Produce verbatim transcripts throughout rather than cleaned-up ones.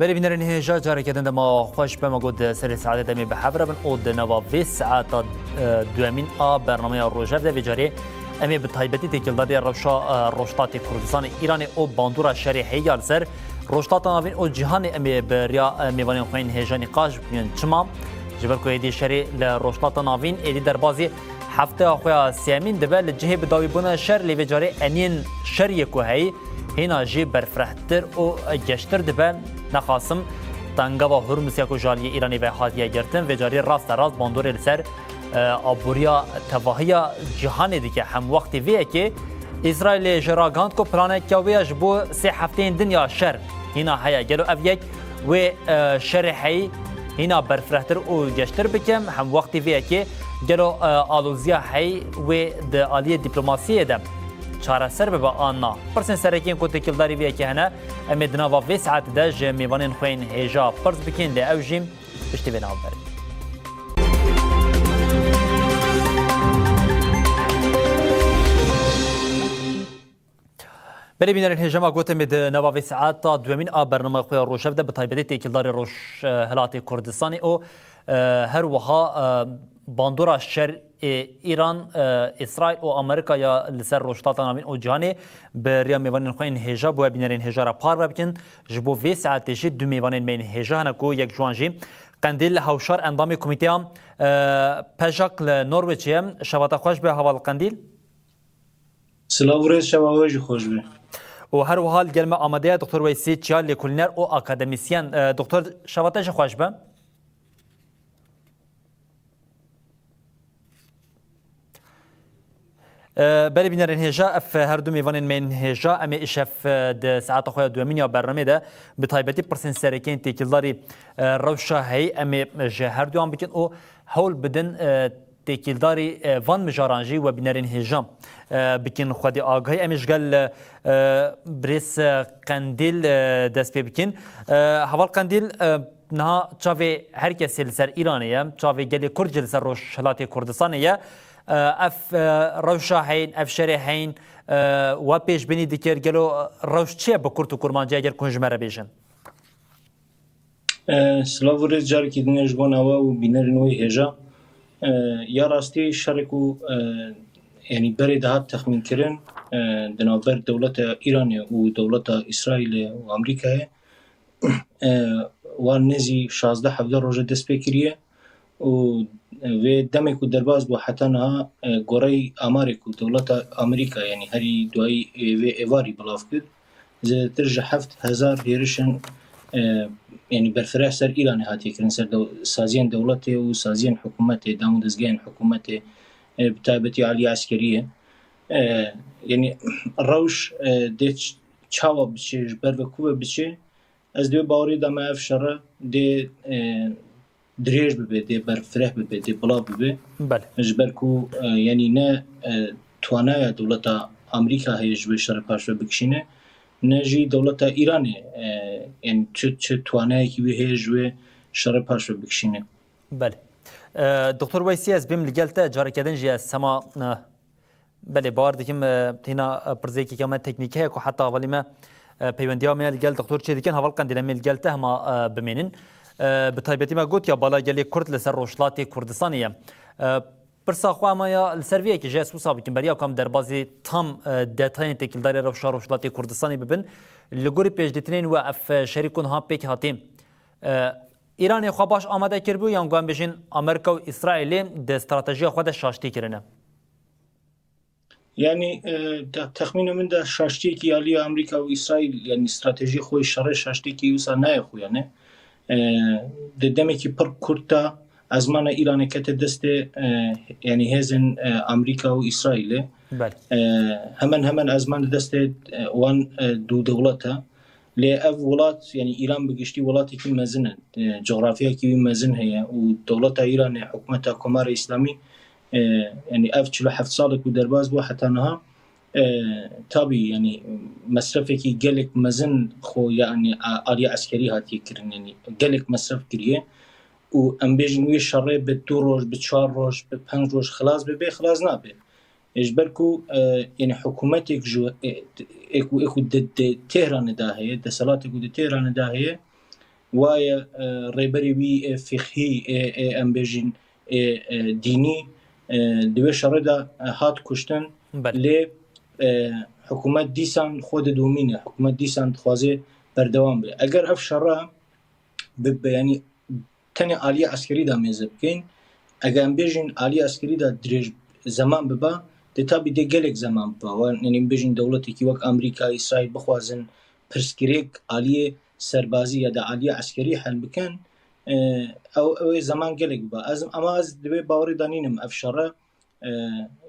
Belê bînerên hêja, careke din dema xweş be. Me got di serê saetê de em ê bi hev re bin û di nava vê saeta, e, duemîn a bernameya Rojev de vê carê em ê bi taybetî têkildarî rewşa, e, Rojhilatê Kurdistanê, Îranê û bandora şerê heye ya li ser Rojhilata Navîn û cîhanê em ê bi riya, e, mêvanên xwe yên hêja nîqaş bikin. Çima? Ji ber ku êdî şerê li Rojhilata Navîn êdî derbazî hefteya xwe ya sêyemîn dibe, li cihê bidawîbûna şer, lê vê carê eniyên şeriyê ku heyî hîna jî berfirehtir û geştir dibe. Nexasim tengava Hurmuzê ku ji aliyê Îranê ve hatiye girtin, vê carê raste rast bandorê li ser, e, aboriya tevahiya cîhanê dike. Hemwextê vê yekê Îsraîlê ji ragihand ku planeke wê ya ji bo sê hefteyên din ya şer hîna heye. Gelo ev yek wê, e, şerê heyî hîna berfirehtir û geştir bike? Hemwextê vê yekê gelo, e, aloziya heyî wê di aliyê dîplomasiyê de çareser bibe an na? Pirsên sereke yên ku têkildarî vê yekê hene, em ê di nava vê saetê de ji mêvanên xwe yên hêja pirs bikin, lê ew jî piştî vê navberê. Belê bînerên hêja, me got em ê di nava vê saeta duemîn a bernameya xwe ya Rojev de bi taybetî têkildarê Rojhilatê Kurdistanê û, e, her wiha, e, bandora şer ê Îran, e, Îsraîl û Amerîka ya li ser Rojhilata Navîn û cîhanê bi riya mêvanên xwe yên hêja bo we bînerên hêja re parve bikin. Ji bo vê saetê jî du mêvanên me yên hêja hene ku yek ji wan jî Qendîl Hewşar, endamê komîteya, e, PJAK li Norwêçê ye. Şevata xweş be heval Qendîl. Silav û rêz, şeva we jî xweş be. Û her wiha li gel me amade ye Doktor Weysî Çiyar, lêkolîner û akademîsyen. E, Doktor, şeva te jî xweş be. E, belê bînerên hêja, ev her du mêvanên me yên hêja, em ê îşev, e, di saeta xwe ya duemîn ya bernamê de bi taybetî pirsên sereke yên têkildarî, e, rewşa heyî em ê ji her duyan bikin û hewl bidin, e, têkildarî, e, van mijaran jî we bînerên hêja, e, bikin xwedî agahî. Em ê ji gel, e, birêz, e, Qendîl, e, dest pê bikin. E, heval Qendîl, e, niha çavê her kesê li ser Îranê ye, çavê gelê Kurd jî li ser Rojhilatê Kurdistanê ye. E, ev, e, rewşa heyîn, ev şerê heyîn, e, we pêşbînî dikir, gelo rewş çi ye bi kurt û kurmancî eger ku hûn ji me re bêjin? E, silav û rêz carekî din ji bo we û bînerên wê hêja. E, ya rastî şerê ku, e, yanî berê dihat texmînkirin, e, di navber dewleta Îranê û dewleta Îsraîlê û Amerîkayê, e, wan nêzî şazdeh hevdeh roje dest pê kiriye û vê demê ku derbas bû heta niha, e, goreyê amarê ku dewleta Amerîka, yanî herî duayî, e, vê êvarî belav kir, zêdetir ji heft hezar hêrişên, e, yanî berfireh ser Îranê hatiye kirin, ser dew-, saziyên dewletê û saziyên hikûmetê, dam û dezgehên hikûmetê, e, bi taybetî aliyê eskeriyê. E, yanî rewş, e, dê ç-, çawa biçe, ji ber ve ku ve biçe, ez di wê bawerê de me ev şere dê, e, dirêj bibe, dê berfireh bibe, dê bila bibe. Belê. Ji ber ku, e, yanî ne, e, twanaya dewleta Amerîka heye ji wê şerê paşve bikişîne, ne jî dewleta Îranê, e, yanî çi, çi twanayekî wî heye ji wê şerê paşve bikişîne. Belê. E, Doktor Weysî, ez bêm li gel te, careke din jî ez sema, e, Belê, bawer dikim, e, hîna, e, pirsgirêkeke me teknîkî heye ku heta hevalî me, e, peywendiya me li gel doktor çêdikin, heval Qendîl, em ê li gel te hema, e, bimînin. E, bi taybetî me got ya bala gelê Kurd li ser Rojhilatê Kurdistanê ye. E, pirsa xwe hema ya li ser vê yekê jî ez wisa bikim, beriya ku em derbazî tam, e, detayên têkildarî rewşa Rojhilatê Kurdistanê bibin. Li gorî pêşdîtinên we ev, e, şerî ku niha pêk hatî, e, Îranê xwe baş amade kiribû yan ku em bêjin Amerîka û Îsraîlê di stratejiya xwe de şaştî kirine? Yanî, e, te-, texmîna min de şaştiyekî alî ya Amerîka û Îsraîl, yanî stratejî xwe yê şerê şaştiyekî wisa nayê xwe, yanî, e, di demekî pir kurt de ezmana Îranê kete destê, e, yanî hêzên, e, Amerîka û Îsraîlê. Belê. E, hemen hemen ezman di destê, e, wan, e, du dewleta. Lê ev welat, yanî Îran bi giştî welatekî mezin e, e, cografyayekî wî mezin heye û dewleta Îranê, hikûmeta Komara Îslamî, e, yanî ev çil û heft salê ku derbas bû heta niha, e, tabî, yanî mesrefekî gelek mezin xwe, yanî a-, aliyê eskerî hatiye kirin, yanî gelek mesref kiriye û em bêjin wê şerê bi du roj, bi çar roj, bi penc roj xilas bibe, xilas nabe. E, ji ber ku, e, yanî hikûmetek ji, e, ê ku, ê ku di, di Tehranê de heye, desthilatê ku di Tehranê de heye, waye, e, rêberê wî ê fiqhî, ê, ê, em bêjin, ê, e, dînî, e, di wê şerê de, e, hat kuştin. Belê. Lê, e, hikûmet dîsan xwe didomîne, hikûmet dîsan dixwaze berdewam be. Eger ev şere bi, bi, yanî tenê aliyê eskerî de mêze bikeyin, eger em bêjin aliyê eskerî de dirêj zeman biba, dê tabî dê gelek zeman biba. Wa, yanî bêjin dewletekî wek Amerîka, Îsraîl bixwazin pirsgirêk aliyê serbazî ya da aliyê eskerî hel bikin, e, ew, ew ê zeman gelek biba. Ez, ama ez di wê bawerê de nînim ev şere, e,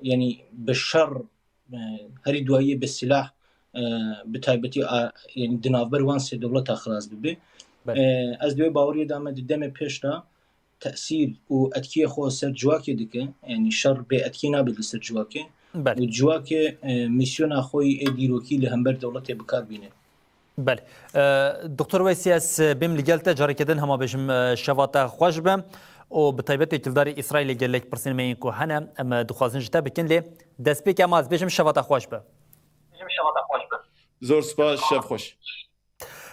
yanî bi şer, e, herî duayiyê bi silah, e, bi taybetî a, yanî di navber wan sê dewleta xilas bibe. Belê. E, ez di wê baweriyê de me di demê pêş de tesîr û etkiyê xwe ser civakê dike. Yanî şer bê etkî nabe li ser civakê. Belê. Û civakê, e, mîsyona xwe yî ê dîrokî li hember dewletê bi kar bîne. Belê. E, Doktor Weysî, ez bêm li gel te, carekê din hema bêjim, e, şeva te xweş be û bi taybet wekîldarê Îsraîlê gelek pirsên me yên ku hene, em, e, dixwazin ji te bikin, lê destpêkê em ez bêjim şeva te xweş be. Zor spas, şev xweş.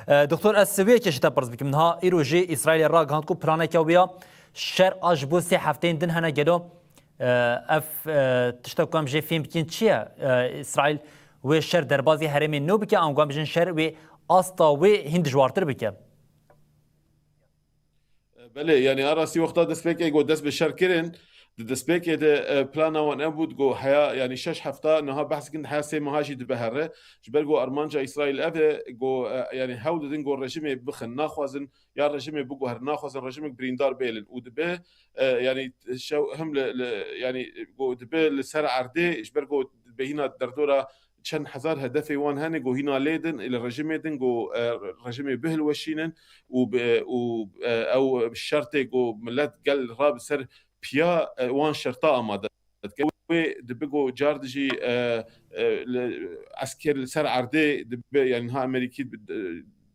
E, Doktor, ez wê yekê ji te pirs bikim. Niha îro jî Îsraîlê ragihand ku planeke wê ya şer a ji bo sê hefteyên din hene, gelo, e, ev, e, tişta ku em jê fêm bikin çi ye? E, Îsraîl wê şer derbazî herêmên nû bike, ango em bijin şer wê asta wê hîn dijwartir bike? Belê, yanî a rastî wexta destpêkê got dest bi şer kirin, di destpêkê de, e, plana wan ev bû, digot heya, yanî şeş hefta, niha behs dikin heya sê meha jî dibe here. Ji ber ku armanca Îsraîl ev e, got, e, yanî hewl didin got rejimê bixin, naxwazin ya rejimê biguherin, naxwazin rejimek birîndar bêlin û dibe, e, yanî şew him li, li, yanî got dibe li ser erdê, ji ber ku bêhîna derdora çend hezar hedefê wan hene, got hîna lê din, li rejimê din, got, e, rejimê bihilweşînin û bi, û, e, ew şertê, got milet gel rabe ser piya, e, wan şerta amade dike. Wê dibe, got car dijî, e, e, li esker li ser erdê dibe, yanî niha Amerîkî bi, e,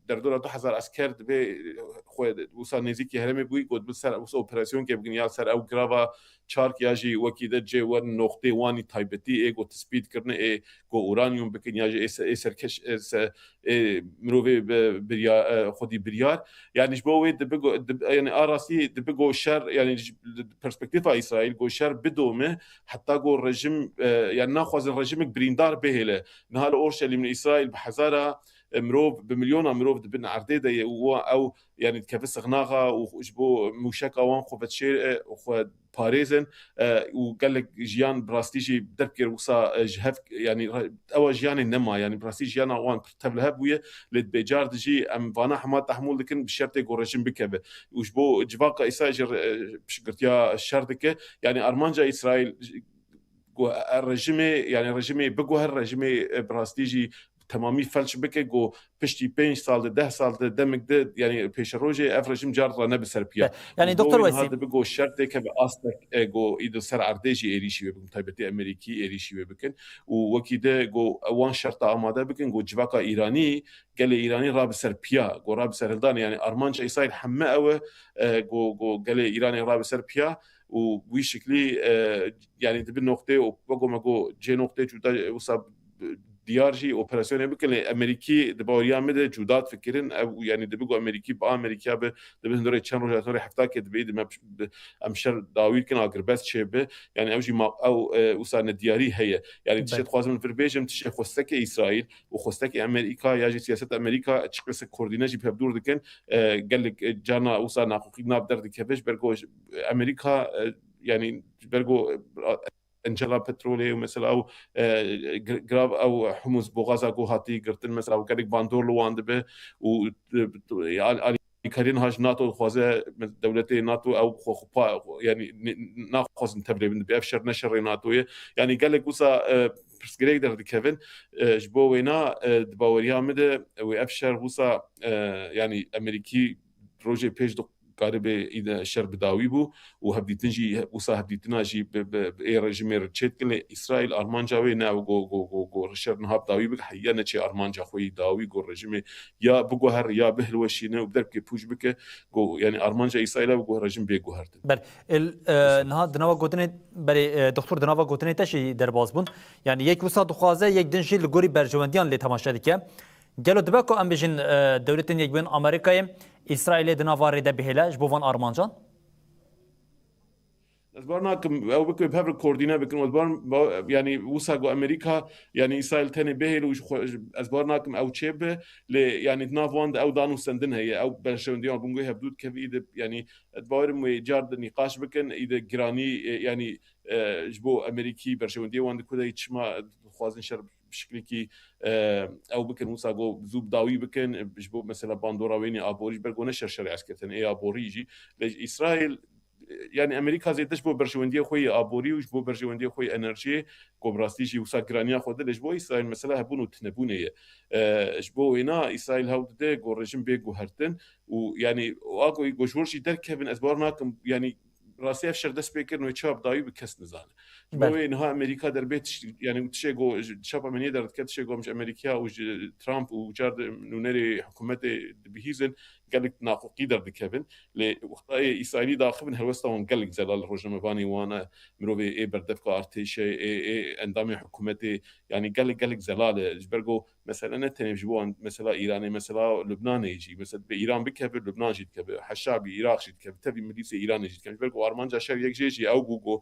derdora du hezar esker dibe, e, xwe wisa nêzîkî herêmê bûyî, got bi ser wisa operasyonke bikin ya ser ew girava çark ya jî wekî de cê wan noqtê wanî taybetî ê got tespît kirine ê got uranyum bikin ya jî ê se-, ê serkeş, ê se-, ê mirovê bi-, birya-, e, xwedî biryar. Yanî ji bo wê dibe got, dib-, yanî a rastî dibe got şer, yanî ji perspektîfa Îsraîl got şer bidome heta got rejim, e, yanî naxwazin rejimek birîndar bihêle. Niha li Orşelîm li Îsraîl bi hezara, e, mirov, bi milyona mirov di bin erdê de ye û wa ew, yanî dikeve sixnaxa û ji bo mûşeka wan xwe veşêr, e, xwe parêzin, e, û gelek jiyan bi rastî jî derb kir wisa, e, ji hev, yanî re-, ewa jiyanê nema, yanî bi rastî jiyana wan pir tevlihev bûye, lê di bêcar de jî em vana hema tehmûl dikin bi şertê ku rejim bikeve. Û ji bo civaka Îsraîl jî re-, e, piştgirtiya şer dike. Yanî armanca Îsraîl ku, e, rejimê, yanî rejimê biguher, rejimê, e, bi rastî jî temamî felç bike, ku piştî pênc sal de, deh sal de, demik de, yanî pêşerojê ev rejim car re nebe ser piya. Be-, yanî Û Doktor bo wê niha Wesîm. Dibe ku şertê keve astek, e, ku î di ser erdê jî êrîşî wê bikin, taybetî Amerîkî êrîşî wê bikin. Û wekî de ku wan şerta amade bikin, ku civaka Îranî, gelê Îranî rabe ser piya, ku rabe ser hildanê, yanî armanca Îsraîl heme ew e, e, ku, ku gelê Îranê rabe ser piya û wî şiklî, e, yanî dibe noqtê û weko me got cê noqtê cuda wisa diyar jî operasyonê bikin, lê Amerîkî di baweriya min de cuda difikirin. Ew, yanî dibe ku Amerîkî bi Amerîkiya bi, dibe hundirê çend roja, hundirê hefta ke dibe, dibe em şer dawî dikin, agirbest çêbe. Yanî ew jî ma-, ew, e, wisa nediyarî heye. Yanî tiştê Be- dixwazim vir bêjim, tiştê xwestekê Îsraîl û xwestekê Amerîka ya jî siyaseta Amerîka çiqasî koordîne jî bi hevdûr dikin. E, gelek, e, carna wisa naqûqî nav derdikeve ji ber ku Amerîka, e, yanî ji ber ku, e, encela petrolê û mesela ew, e, gir-, girav ew Humuz boxaza ku hatî girtin, mesela ew gelek bandor li wan dibe û, e, al-, alîkariyên ha ji NATO dixwaze, dewletê NATO ew xwe, xwe pa-, yanî ne-, naxwazin tevlê bin dibe. Ev şer ne şerê NATO ye. Yanî gelek wisa, e, pirsgirêk derdikevin. E, ji bo wêna, e, di baweriya min de wê ev şer wisa, e, yanî Amerîkî rojê pêş dikaribe îde şer bi dawî bû û hevdîtin jî, wisa hevdîtina jî bi, bi, bi ê rejimê re çêdikin, lê Îsraîl armanca wê ne ew go, go, go, go şer niha bi dawî bike, heya neçe armanca xwe yî dawî, go rejimê ya biguher ya bihilweşîne û bi dervekê pûç bike, go, yanî armanca Îsraîl ew go rejim bê guhertin. Bel, il, e, niha di nava gotinê, belê, e, doktor, di nava gotinê te jî derbas bûn. Yanî yek wisa dixwaze, yek din jî li gorî berjewendiyan lê temaşe dike. Gelo dibe ku em bijin, e, Dewletên Yekbûyên Amerîkayê Îsraîlê di nava rê de bihêle ji bo van armancan? Ez bar nakim ew bikin, bi hev re koordîne bikin. Ez bar, ba-, yanî wisa ku Amerîka, yanî Îsraîl tenê bihêl û ji xwe, ez bar nakim ew çêbe, lê yanî di nav wan de ew danûstendin heye, ew berjewendiyan bûn ku hevdû dikevî de, yanî ez bawerim wê car de nîqaş bikin, î de giranî, e, yanî, e, ji bo Amerîkî berjewendiyê wan di ku de çima dixwazin şer bi şiklekî, e, ew bikin, wisa ku zû bi dawî bikin, ji bo mesela bandora wênî aborî, ji ber ku ne şer şerê eskertin, ê aborî jî. Lê ji Îsraîl, yanî Amerîka zêde ji bo berjewendiyê xwe yê aborî û ji bo berjewendiyê xwe yê enerjiyê, ku bi rastî jî wisa giraniya xwe de, lê ji bo Îsraîl mesela hebûn û tinebûnê ye. E, ji bo wêna Îsraîl hewl dide ku rejim bê guhertin û yanî a ku, ku ji wir jî derkevin, ez bar nakim, yanî rastî ev şer dest pê kirin wê çawa bi dawî bi kes nizane. Ji bo Belê. wê niha Amerîka derbê tişt-, yanî tişê ku ji çapa meniyê derdike, tişê ku em ji Amerîka û ji Trump û car de nûnerê hikûmetê dibihîzin, gelek naqoqî derdikevin. Lê wexta ê Îsraîlî daxivin, helwesta wan gelek zelal, rojnamevanê wan e, mirovê ê berdevka artêşê, ê, ê endamê hikûmetê, yanî gelek, gelek zelal e. Ji ber ku mesele ne tenê ji bo wan, mesela Îranê, mesela Lubnanê jî, mesela bi Îran bikeve, Lubnan jî dikeve, heşa bî Iraq jî dikeve, tevî milîsê Îranê jî dikeve. Ji ber ku armanca şer yek jê jî ew bû ku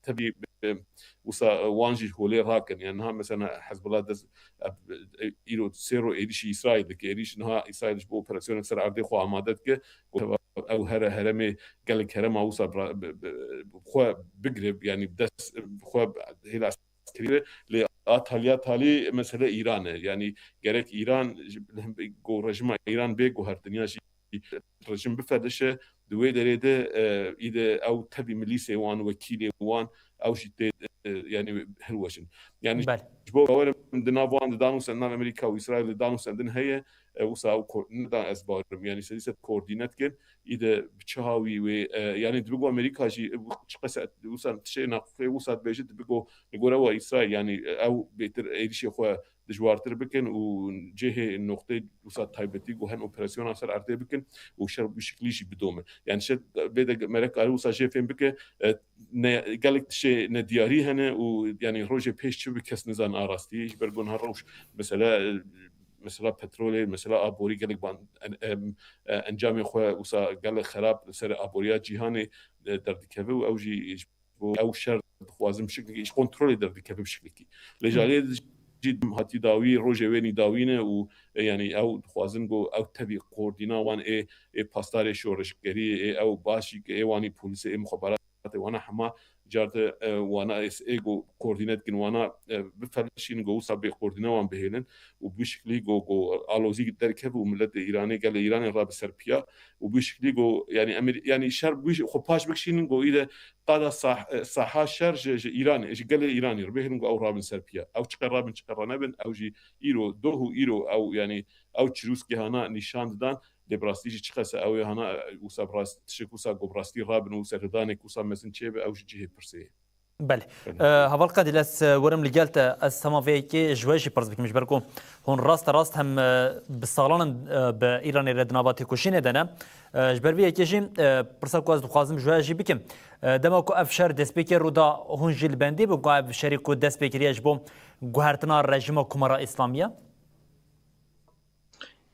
tevî, e, wisa, e, wan jî holê rakin. Yani niha mesela Hezbollah dest, e, e, îro sê ro êrîşî Îsraîl dike. Êrîş niha Îsraîl ji bo operasyonek ser erdê xwe amade dike. Ku ew here heremê gelek herema wisa bira-, bi, bi, bi xwe bigire, yani dest xwe hêla eskerî, lê a taliya talî mesele Îran e. Yani gerek Îran ji, ku rejima Îran bê guhertin ya jî rejim bifelişe, di wê derê de, e, î de ew tevî milîsê wan, wekîlê wan, ew jî tê, e, yani hilweşin. Yani Belê. ji bo bawerim di nav wan de danûstendin, nav Amerîka û Îsraîl de danûstendin heye, e, wisa ew ko-, nidan ez bawerim. Yani sedî sed koordîne dikin, î de bi çi hawî wê, e, yani dibigo Amerîka jî, e, çiqas wisa tişê naqoqê wisa dibêje, dibigo li gore wa Îsraîl, yani, e, ew bêtir êrişê xwe dijwartir bikin û cihê noqtê wisa taybetî ku hen operasyona ser erdê bikin û şer bi şiklî jî bidomin. Yani şer bê de merek kare wisa jê fêm bike, e, ne, gelek tişê nediyarî hene û yani rojê pêş çi bi kes nizan a rastî. Ji ber ku niha rewş mesela, e, mesela petrolê, mesela aborî gelek ban, en, em, e, encamê xwe wisa gelek xerab li ser aboriya cîhanê, e, derdikeve û ew jî ji bo ew şer dixwazin bi şiklekî ji kontrolê derdikeve bi şiklekî. Lê ji aliyê jî hatî dawî, rojê wê nî dawî ne û, e, yani ew dixwazin ku ew tevî koordîna wan ê, ê pasdarê şoreşgerî, ê ew başî ke ê wanî polîsê, ê muxeberatê wana hema car de, e, wana ê, ê ku koordîne dikin wana, e, bifelişînin ku wisa bê koordîne wan bihêlin û bi şiklî ku, ku alozî derkeve û miletê Îranê, gelê Îranê rabe ser piya û bi şiklî ku yani Amer-, yani şer bi xwe paş bikişînin ku î de qada sah-, e, saha şer ji, ji Îranê, ji gelê Îranê re bihêlin ku ew rabin ser piya. Ew çiqe rabin, çiqe ranebin, ew jî îro, doh û îro ew yani ew çirûskê hana nîşan didan. Lê bi rastî jî çiqas e ew ê hana, e, wisa bi rast-, tişek wisa ku bi rastî rabin û serhildanek wisa mezin çêbe, ew jî cihê pirsê ye. Belê. Belê. E, Heval Qedîl, ez, e, werim li gel te, ez hema vê yekê ji we jî pirs bikim, ji ber ku hûn rast rast hem, e, bi salan in, e, bi Îranê re di nava têkoşînê de ne. E, ji ber vê yekê jî, e, pirsa ku ez dixwazim ji we jî bikim. E, dema ku ev şer dest pê kir û da hûn jî li bendê bûn ku ev şerê ku dest pê kiriye ji bo guhertina rejîma Komara Îslamiye?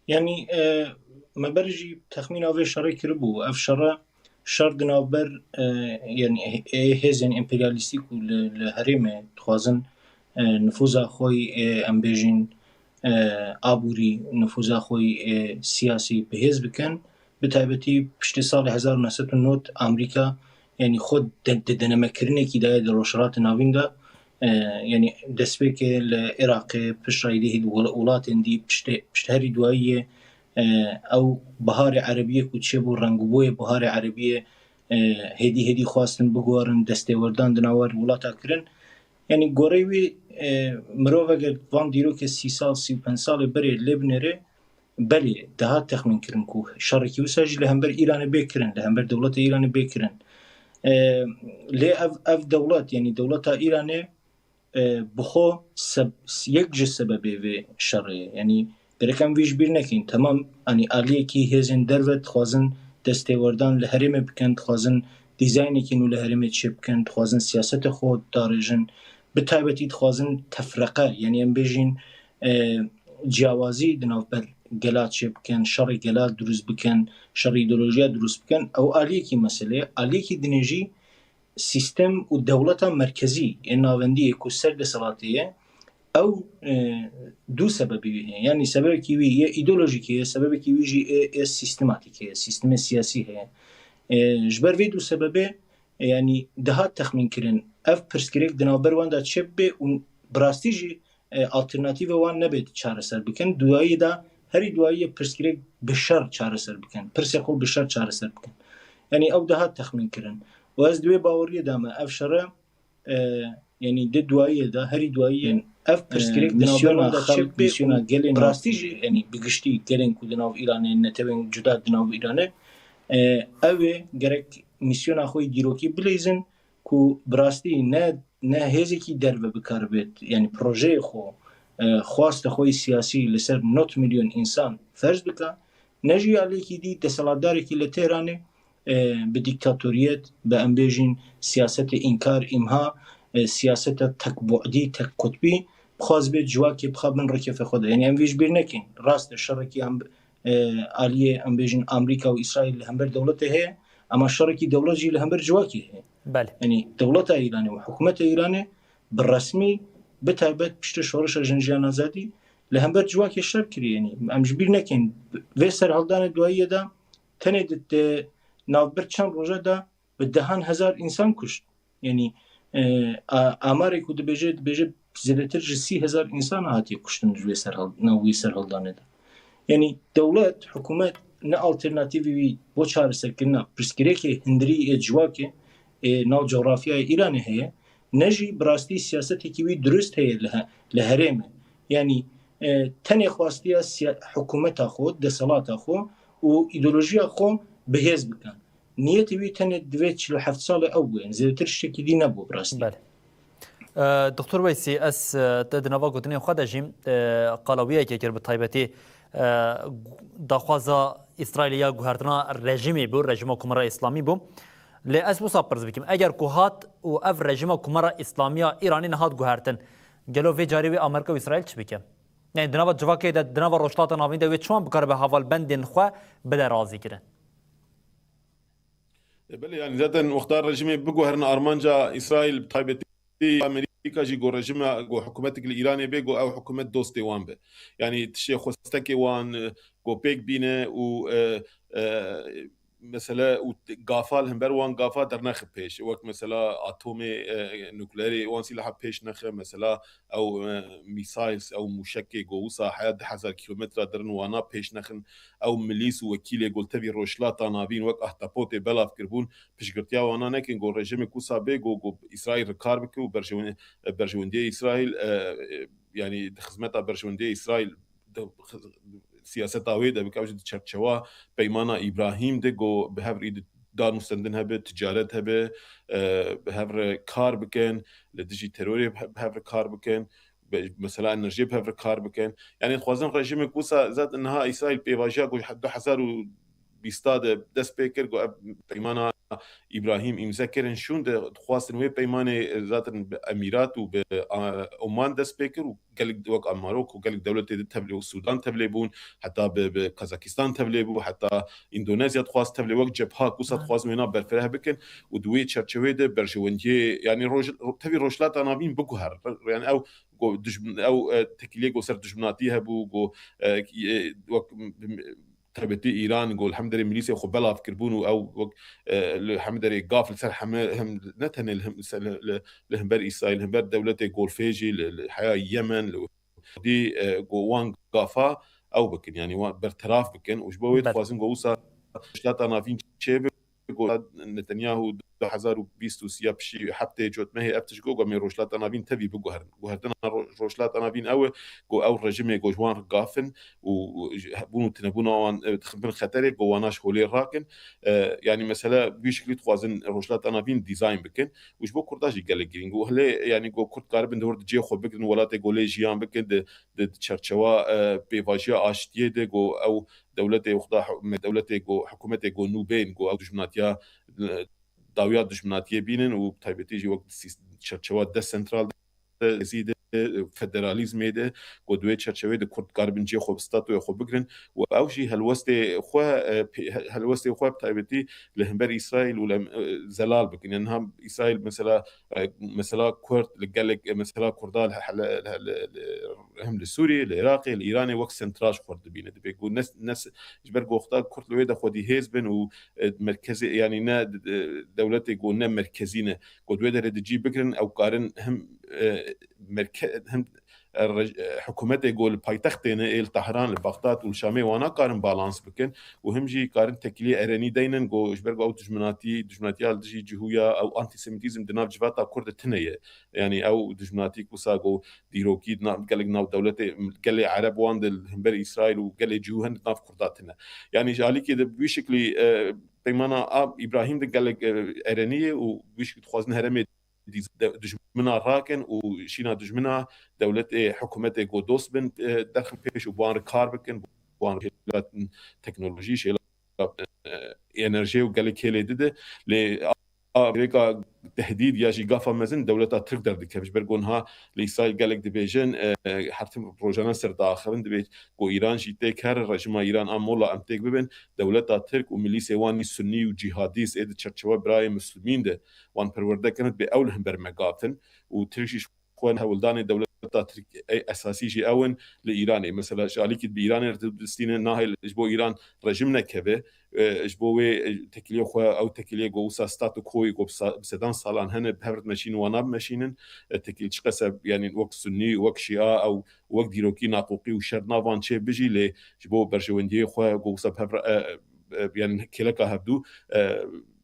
Yanî, e, me berê jî texmîna vê şerê kiribû. Ev şere şer di navber, e, yanî, ê hêzên emperyalîstî ku li, li herêmê dixwazin, e, nifûza xwe yî, e, em bêjin, e, aborî, nifûza xwe yî, e, siyasî bihêz bikin. Bi taybetî piştî salê hezar û neh sed û nod Amerîka, yanî xwe de, di denemekirinekî de ye di Rojhilatê Navîn de, e, yanî destpêkê li Iraqê, pişt re êdî hêdî wel-, welatên dî, piştê, pişt herî duayiyê, e, ew biharê erebiyê ku çêbû, rengûboyê biharê erebiyê, e, hêdî hêdî xwestin biguherin, destêwerdan di nava welata kirin. Yanî goreyê wî, e, mirov eger van dîrokê sî sal, sî û penc salê berê lê binêre, belê, dihat texmîn kirin ku şerekî wisa jî li hember Îranê bê kirin, li hember dewleta Îranê bê kirin. E, lê ev, ev dewlet, yanî dewleta Îranê, e, bi xwe seb-, yek ji sebebê vê şerê ye. Yanî gerek em vî ji bîr nekin. Temam, yanî aliyekî hêzên derve dixwazin destêwerdan li herêmê bikin, dixwazin dîzaynekî nû li herêmê çêbikin, dixwazin siyaseta xwe darêjin. Bi taybetî dixwazin tefreqe, yanî em bêjin, e, ciyawazî di navber gela çêbikin, şerê gela dirust bikin, şerê îdeolojiya dirust bikin. Ew aliyekî mesele ye. Aliyekî dinê jî sîstem û dewleta merkezî ê navendî yê ku ser deselatê ye, ew, e, du sebebî wî heye. Yanî sebebekî wî yê îdeolojîk heye, sebebekî wî jî ê, ê sîstematîk heye, sîstemê siyasî heye. E, ji ber vê du sebebê, e, yanî dihat texmîn kirin. Ev pirsgirêk di navber wan de çêbibe û bi rastî jî, e, alternatîve wan nebe çareser bikin. Duyayî de, herî duyayî yê pirsgirêk bi şer çareser bikin. Pirsê xwe bi şer çareser bikin. Yanî ew dihat texmîn kirin. Û ez di wê baweriyê de me ev şere, e, yanî di duyayê de, herî duyayî yên ev pirsgirêk, e, di navbera misyona wan de xelk, çêbibe misyona û gelê bi rastî jî, yanî bi giştî gelên ku di nav Îranê, netewên cuda di nav Îranê, e, ew ê gerek misyona xwe yê dîrokî bileyzin ku bi rastî ne, ne hêzekî derve bi kar bêt, yanî projeyê xwe, e, xwasta xwe yê siyasî li ser nod milyon însan ferz bika, ne jî aliyekî dî desthilatdarekî li Tehranê, e, bi dîktatoriyet, bi em bêjin siyaseta înkar, îmha, e, siyaseta tekbu'dî, tekqutbî, bixwaz bê civakê bixa bin rikefê xwe de. Yanî em vê ji bîr nekin. Rast e, şerekî em, e, aliyê, em bêjin, Amerîka û Îsraîl li hember dewletê heye, ema şerekî dewlet jî li hember civakê heye. Belê. Yanî dewleta Îranê û hikûmeta Îranê bi resmî, bi taybet piştî şorişa Jinjiyan Azadî li hember civakê şer kiriye. Yanî em ji bîr nekin. Vê serhildanê duayiyê de tenê di, di navbir çend roja de bi dehan hezar însan kuşt. Yanî, e, a-, amarê ku dibêje, dibêje zêdetir ji sî hezar însan hatiye kuştin ji vê serhil-, nav wî serhildanê de. Yanî dewlet, hikûmet ne alternatîvî wî bo çareserkirina pirsgirêkê hundirî ê civakê ê nav cografyayê Îranê heye, ne jî bi rastî siyasetekî wî dirust heye li he-, li herêmê. Yanî, e, tenê xwestiya siya-, hikûmeta xwe, desthilata xwe û îdeolojiya xwe bi hêz bikin. Niyetê wî tenê di vê çil û heft salê ew bû, yanî zêdetir tiştekî dî nebû bi rastî. Belê. E, Doktor Weysî, ez, e, te di nava gotinên xwe de jî, e, qala wî yekê kir bi taybetî, e, daxwaza Îsraîlê ya guhertina rejîmê bû, rejîma Komara Îslamî bû. Lê ez wisa pirs bikim, eger ku hat û ev rejîma Komara Îslamî ya Îranê nehat guhertin, gelo vê carê wê Amerîka û Îsraîl çi bike? Yanî di nava civakê de, di nava Rojhilata Navîn de wê çiwan bikaribe hevalbendên xwe bide razîkirin? E, belê, yanî zaten wexta rejîmê biguherin armanca Îsraîl, bi taybetî Amerîka jî, ku rejîma, ku hikûmetek li Îranê bê, ku ew hikûmet dostê wan be. Yanî tiştê xwestekê wan, e, ku pêk bîne û, e, e, mesele û t-, gafa li hember wan gafa dernexe pêş. Wek mesela atomê, e, nukleerê wan sîlaha pêş nexe, mesela ew, e, missiles, ew mûşekê ku wisa heya du hezar kilometre dirin wana pêş nexin, ew milîs û wekîlê ku li tevî Rojhilata Navîn wek ahtapotê belav kiribûn, piştgirtiya wana nekin, ku rejîmê ku wisa bê, ku, ku Îsraîl rikar bike û berjewin-, berjewendiyê Îsraîl, e, e, yanî di xizmeta berjewendiyê Îsraîl di siyaseta wê de bike, ew jî di çerçewa Peymana Îbrahîm de, ku bi hev re di danûstendin hebe, ticaret hebe, e, bi hev re kar bikin, li dijî terorê bi hev re kar bikin, bi mesela enerjiyê bi hev re kar bikin. Yanî dixwazin rejîmê ku wisa zaten niha Îsraîl pêvajiya ku du hezar û bîsta de dest pê kir, ku ev peymana Îbrahîm îmze kirin, şûn de dixwastin wê peymanê zaten bi Emîrat û bi, a, Oman dest pê kir û gelek wek a Marok û gelek dewletê di tevlê û Sûdan tevlê bûn, heta bi, bi Kazakistan tevlê bû, heta Îndonezya dixwast tevlê wek cepha ku wisa dixwazin wêna berfireh bikin û di wê çerçeveyê de berjewendiyê, yanî roj-, tevî Rojhilata Navîn biguher. Yanî ew ku dijm-, ew, e, tekîliyê ku ser dijminatî hebû, ku, e, e, wek, m-, m-, taybetî Îran, ku li hemderê milîsê xwe belav kiribûn û ew wek, e, li hemderê gaf li ser heme, hem, ne tenê li hem, li, li, li hember Îsraîl, li hember dewletê Golfê jî, li, li heya Yemen, li dî, e, ku wan gafa ew bikin, yanî wan berteraf bikin û ji bo wê Belê. dixwazin ku wisa Rojhilata Navîn çêbe, ku Netanyahu du hezar û bîst û sê ya pişî heftê cotmehê ev tişt got, ku em ê Rojhilata Navîn tevî biguherin. Guhertina Ro-, Rojhilata Navîn ew e, ku ew rejîmê ku ji wan re gaf in û, û ji hebûn û tinebûna wan, e, dixin bin xeterê, ku wana ji holê rakin. E, yanî mesele bi vî şiklî dixwazin Rojhilata Navîn dîzayn bikin û ji bo Kurda jî gelek girîng û hilê, yanî ku Kurd karibin di hor di cihê xwe bigirin, welatê ku lê jiyan bikin, di, di, di çerçewa, e, pêvajiya aştiyê de, ku ew dewletê xwe da, me dewletê ku, hikûmetê ku nû bên, ku ew dijminatiya, e, dawiya dijminatiyê bînin û bi taybetî jî wek sîs-, çerçewa desentral de, zî de e, federalîzmê de, ku di wê çerçeveyê de Kurd karibin cihê xwe bi statuya xwe bigirin û ew jî helwestê xwe, e, pê-, he-, helwestê xwe bi taybetî li hember Îsraîl û li em-, e, zelal bikin. Yani niha Îsraîl mesela, e, mesela Kurd li gelek, e, mesela Kurda li, li, li, li, li, hem li Sûriyê, li Iraqê, li Îranê wek sentraj xwe dibîne. Dibê ku ne, ne, ji ber ku wexta Kurd li wê de xwedî hêz bin û, e, merkezê, yani ne, e, dewletê ku ne merkezî ne, ku di wê derê di cî bigirin, ew karin hem, e, merke-, hem, e, rej-, e, hikûmetê ku li paytextê ne, ê li Tehran, li Bexdad û li Şamê wana karin balans bikin û him jî karin tekiliyê erenî deynin ku ji ber ku ew dijminatî, dijminatiya li dijî cihûya ew antisemitîzm di nav civata Kurd de tune ye. Yani ew dijminatî wisa ku dîrokî di nav, gelek nav dewletê, gelê Ereb wan di li hember Îsraîl û gelê cihû hene di nav Kurda tune. Yani ji alîkê de bi wî şiklî, e, peymana a Îbrahîm de gelek, e, erenî ye û bi wî şiklî dixwazin herêmê dî-, de-, dijmina rakin û şîna dijmina dewletê, hikûmetê ku dost bin, e, derxin pêş û bi wan re kar bikin, bi wan re teknolojî, şêla, e, enerjiyê û gelek hêlê dide. Lê a, rêka tehdîd ya jî gafa mezin dewleta Tirk derdikeve. Ji ber ku niha li Îsraîl gelek dibêjin, e, her tim rojane ser diaxivin, dibê ku Îran jî tê ker, rejîma Îran a mola em têk bibin, dewleta Tirk û milîsê wan î sunnî û cîhadîst ê di çerçewa birayê muslimîn de wan perwerde kirin, dibê ew li hember me gav in û Tirk jî xwe hewldanê dewleta Tirk ê esasî jî ew in li Îranê. Mesela ji alîkî bi Îranê re distîne nahêl ji bo Îran rejim nekeve, e, ji bo wê, e, tekiliyê xwe, ew tekiliyê ku wisa statu quoyê ku bi sa-, bi sedan salan hene, bi hev re dimeşînin, wana bimeşînin, e, tekil çiqas e, yani wek sunnî, wek şîa, ew wek dîrokî naqoqî û şer navan çê bijî, lê ji bo berjewendiyê xwe ku wisa bi hev re, e, e, yani kêleka hevdû, e,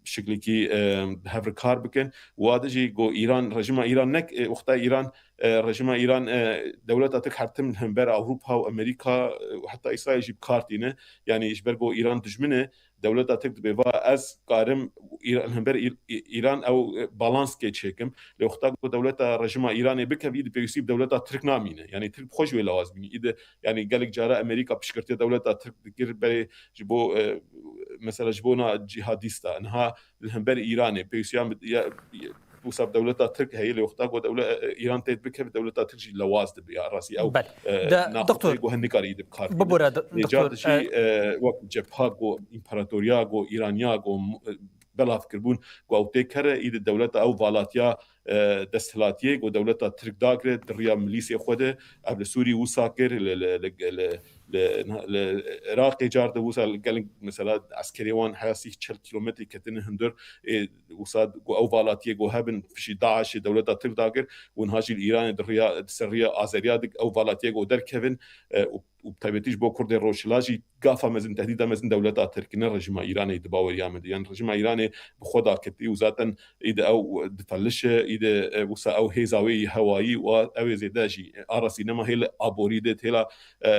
şiklekî, e, bi hev re kar bikin. Wa de jî ku Îran, rejîma Îran nek, e, wexta Îran, e, rejîma Îran, e, dewleta Tirk her tim li hember Ewropa û Amerîka, e, û heta Îsraîl jî bi kar tîne. Yani ji ber ku Îran dijmin e, dewleta Tirk dibê va ez karim Îran, li hember Îr-, Î-, Îran ew, e, balanskê çêkim. Lê wexta ku dewleta rejîma Îranê bikevî, di pêwîstî bi dewleta Tirk namîne. Yani Tirk bi xwe ji wê lawaz bînî. Î de, yani gelek cara Amerîka piştgirtiya dewleta Tirk dikir berê ji bo, e, mesela ji bona cîhadîsta. Niha li hember Îranê pêwîstiya mit-, ya, ya, wisa bi dewleta Tirk heye, lê wexta ku dewle-, e, Îran tê bikeve, dewleta Tirk jî lewaz dibe. Ya rastî ew, Belê. e, De, naxwe doktor, ku hin nikare î de bi kar tîne. Bibûre, do-, Lê car doktor, dişî, e, e, wek cepha ku împaratoriya ku Îraniya ku m-, e, belav kiribûn ku ew tê kere, î de dewleta ew valatiya, e, desthilatiyê ku dewleta Tirk dagire di riya milîsê xwe de, ev li Sûrî wisa kir, li, li, li, li, li, li Iraqê car de wisa li gelek mesela eskerê wan heya sî çel kîlometrî ketine hundir, ê, wisa ku ew valatiyê ku hebin pişî DAIŞê dewleta Tirk dagir û niha jî li Îranê di riya, di ser riya Azeriya dik ew valatiyê ku derkevin, e, û, û bi taybetî ji bo Kurdê Rojhila jî gafa mezin, tehdîda mezin dewleta Tirk ne rejîma Îranê di baweriya min de. Yani rejîma Îranê bi xwe daketî û zaten î de ew difelişe, î de, e, wisa ew hêza wê yî hewayî û a-, ew ê zêde jî, e, arasî nema hêl aborî de têla, e,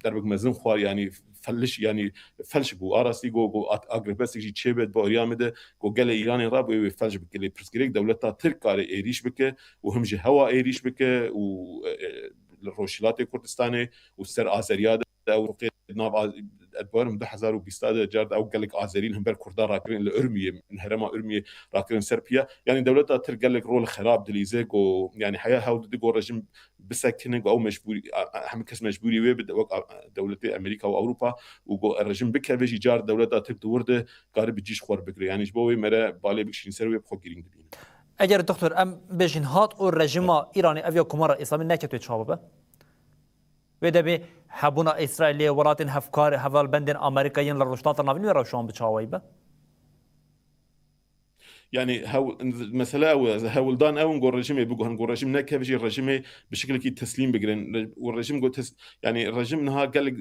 derbek mezin xwar, yani feliş, yani felş bû. Arastî got, got at-, agrebestek jî çêbe di baweriya min de, got gelê Îranê rabûye wê felş bike. Lê pirsgirêk dewleta Tirk kare êrîş bike û him ji hewa êrîş bike û, e, e, li Rojhilatê Kurdistanê û ser Azeriya de ew roqê nav a-, ez bawerim du hezar û bîst de car de ew gelek Azerî li hember Kurda rakirin li Urmiyê, li herêma Urmiyê rakirin ser piya. Yani dewleta Tirk gelek rol xerab dilîze, got, yani heya hewl dide got rejîm bisekine, got ew mecbûrî, a, a, hemî kes mecbûrî wê bide, wek a, dewletê Amerîka û Ewropa û got rejîm bikeve jî car dewleta Tirk di wir de kare bi cî ji xwe re bigire. Yani ji bo wê mere balê bikişîn ser wê bi xwe girîng dibîne. Eger doktor em bêjin hat û rejîma Îranê ev ya Komara Îslamî neketê çawa be? Wê demê hebûna Îsraîlê, welatên hevkar, hevalbendên Amerîka yên li Rojhilata Navîn wê rewşan bi çawayî be? Yani hew-, mesele ew e, hewldan ew in ku rejimê biguhin, ku rejim nekeve jî rejimê bi şiklekî teslîm bigirin. Re-, û rejim ku tes-, yani rejim niha gelek,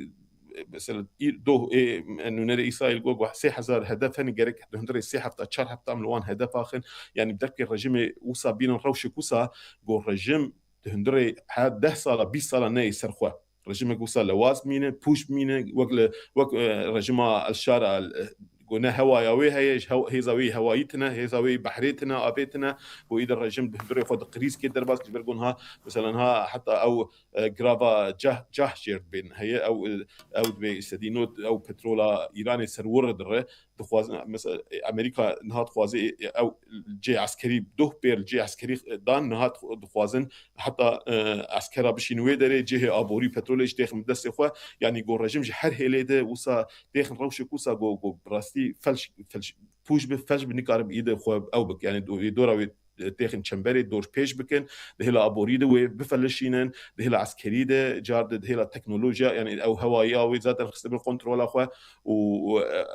mesela î-, doh ê, nûnerê Îsraîl got, got sê hezar hedef hene, gerek di hundirê sê hefta, çar hefta em li wan hedef axin. Yani bi derkê rejimê wisa bînin rewşek wisa ku rejim di hundirê her deh sala, bîst sala neyê ser xwe. Rejimek wisa lewaz bimîne, pûç bimîne, wek li, wek, e, rejima El Şara, El, e, Ku ne hewaya wê heye, ji hew-, hêza wê yê hewayî tine, hêza wê yê behrê tine, avê tine, ku îde rejim bi hundirê xwe di krîzkê derbas, ji ber ku niha, mesela niha heta ew, e, girava cah, cah jêr dibên heye, ew, e, ew dibê sedî nod, ew petrola Îranê ser wir dire, dixwazin, mesela, e, Amerîka niha dixwaze, e, ew cê eskerî, duh pêr cê eskerî dan, niha dixwazin heta, e, eskera bişîn wê derê, cihê aborî, petrolê jî têxin bi destê xwe. Yanî go rejim ji her hêlê de wisa têxin rewşek wisa go, go bi rastî felş, felş, pûç bi, felş bi, nikarib î de xwe ew bik. Yanî do-, wê dora wê têxin çemberê dor pêş bikin, di hêla aborî de wê bifelişînin, di hêla eskerî de, car de di hêla teknolojiya, yanî ew hewayiya wê zaten xiste bin kontrola xwe û, û, e,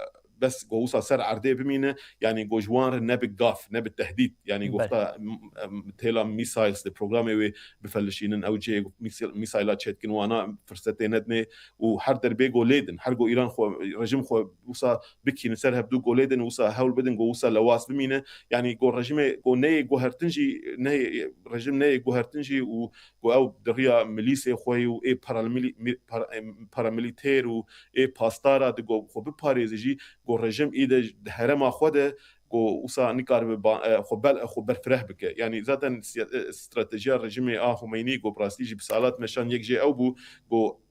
bes go wisa ser erdê bimîne, yanî go ji wan re ne bi gaf, ne bi tehdît, yanî Belê. gofta, m-, em, têla missiles de programê wê bifelişînin, ew cihê mis-, missile çêdikin wana firsetê nedinê û her derbê go lê din, her go Îran xwe, rejim xwe wisa bikînin ser hevdû go lê din, wisa hewl bidin go wisa lewaz bimîne, yanî go rejimê go neyê guhertin jî, neyê, rejim neyê guhertin jî û go ew di riya milîsê xwe yî û ê paramilî-, mi-, para-, em, paramilîter û ê pasdara di go xwe biparêze jî, go rejim î de di herêma xwe de go wisa nikaribe ba-, e, xwe bel-, xwe berfireh bike. Yanî zaten siya-, e, stratejiya rejimê a Xumeynî go bi rastî jî bi salat meşan yek jê ew bû, go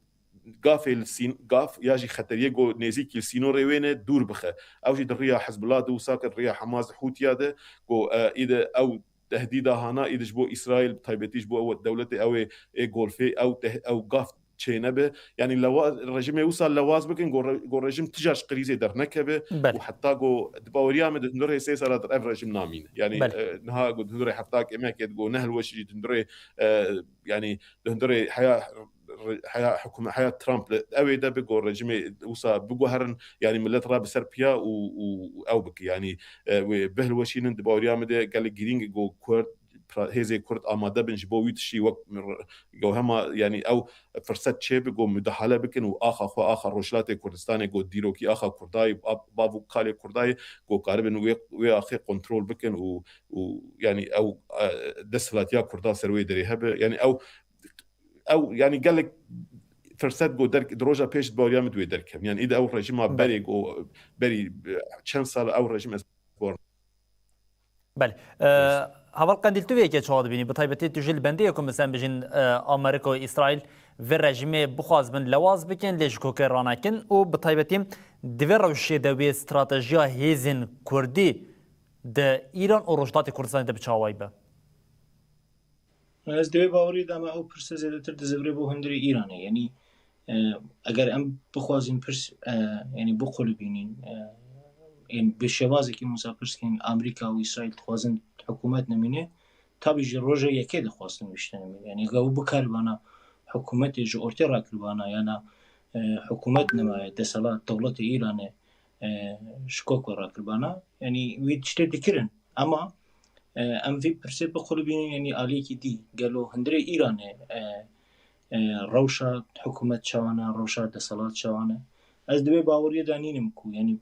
gafê li sîn-, gaf ya jî xeteriyê go nêzîkî li sînorê wê ne dûr bixe. Ew jî di riya Hizbullah de wisa kir, riya Hamas, Hûtiya de go, e, î de ew tehdîda hana, î de ji bo Îsraîl, bi taybetî ji bo ew dewletê ew ê, ê Golfê, ew teh-, ew gaf çê nebe. Yanî lewa-, rejimê wisa lewaz bikin, go re-, go rejim tija ji krîzê dernekeve Belê. û heta go di baweriya me de hundirê sê sala dir ev rejim namîne. Yanî, Belê. e, niha go di hundirê hefta kêmeke go ne hilweşî jî di hundirê, e, yanî di hundirê heya, heya hikûme-, heya Trump li ew ê de bi go rejimê wisa biguherin, yanî millet rabe ser piya û, û ew bike. Yanî, e, wê bihilweşînin, di baweriya me de gelek girîng go Kurd, pra-, hêzê Kurd amade bin ji bo wî tiştî wek r-, go hema, yanî ew firset çê bi go mudahale bikin û axa xwe, axa Rojhilatê Kurdistanê go dîrokî axa Kurdayê, ab-, bav û kalê Kurdayê go karibin wê, wê axê kontrol bikin û, û yanî ew, e, desthilatiya Kurda ser wê derê hebe. Yanî ew, ew, yanî gelek firset go derk-, di roja pêş di baweriya min di wê derkevin. Yanî î de ew rejîma Belê. berê go, berî, e, çend sal ew rejîm ez bor. Belê. E, Heval Qendîl, tu vê yekê çawa dibînî? Bi taybetî tu jî li bendê ye ku, mesela, em bijîn, e, Amerîka û Îsraîl vê rejîmê bixwazibin lewaz bikin, lê ji kokê ranekin û bi taybetî di vê rewşê de wê stratejiya hêzên Kurdî di Îran û Rojhilatê Kurdistanê de bi çawayî be? Ez di wê bawerî de me ew pirse zêdetir dizivirê bo hundirê Îranê. Yanî, e, eger em bixwazin pirs, e, yanî biqulibînin, e, yanî bi şêwazekî wisa pirs kirin, Amerîka û Îsraîl dixwazin hikûmet nemîne, tabî ji roja yekê dixwastin wî tiştê nemîne. Yanî ew bikaribana hikûmetê ji ortê rakiribana, yana, e, hikûmet nemaye, deselat, dewletê Îranê, e, ji kok ve rakiribana. Yanî wî tiştê dikirin. Ema, e, em vî pirsê biqulibînin, yanî aliyekî dî, gelo hundirê Îranê, e, e, rewşa hikûmet çawa ne, rewşa deselat çawa ne? Ez di wê baweriyê de nînim ku, yanî,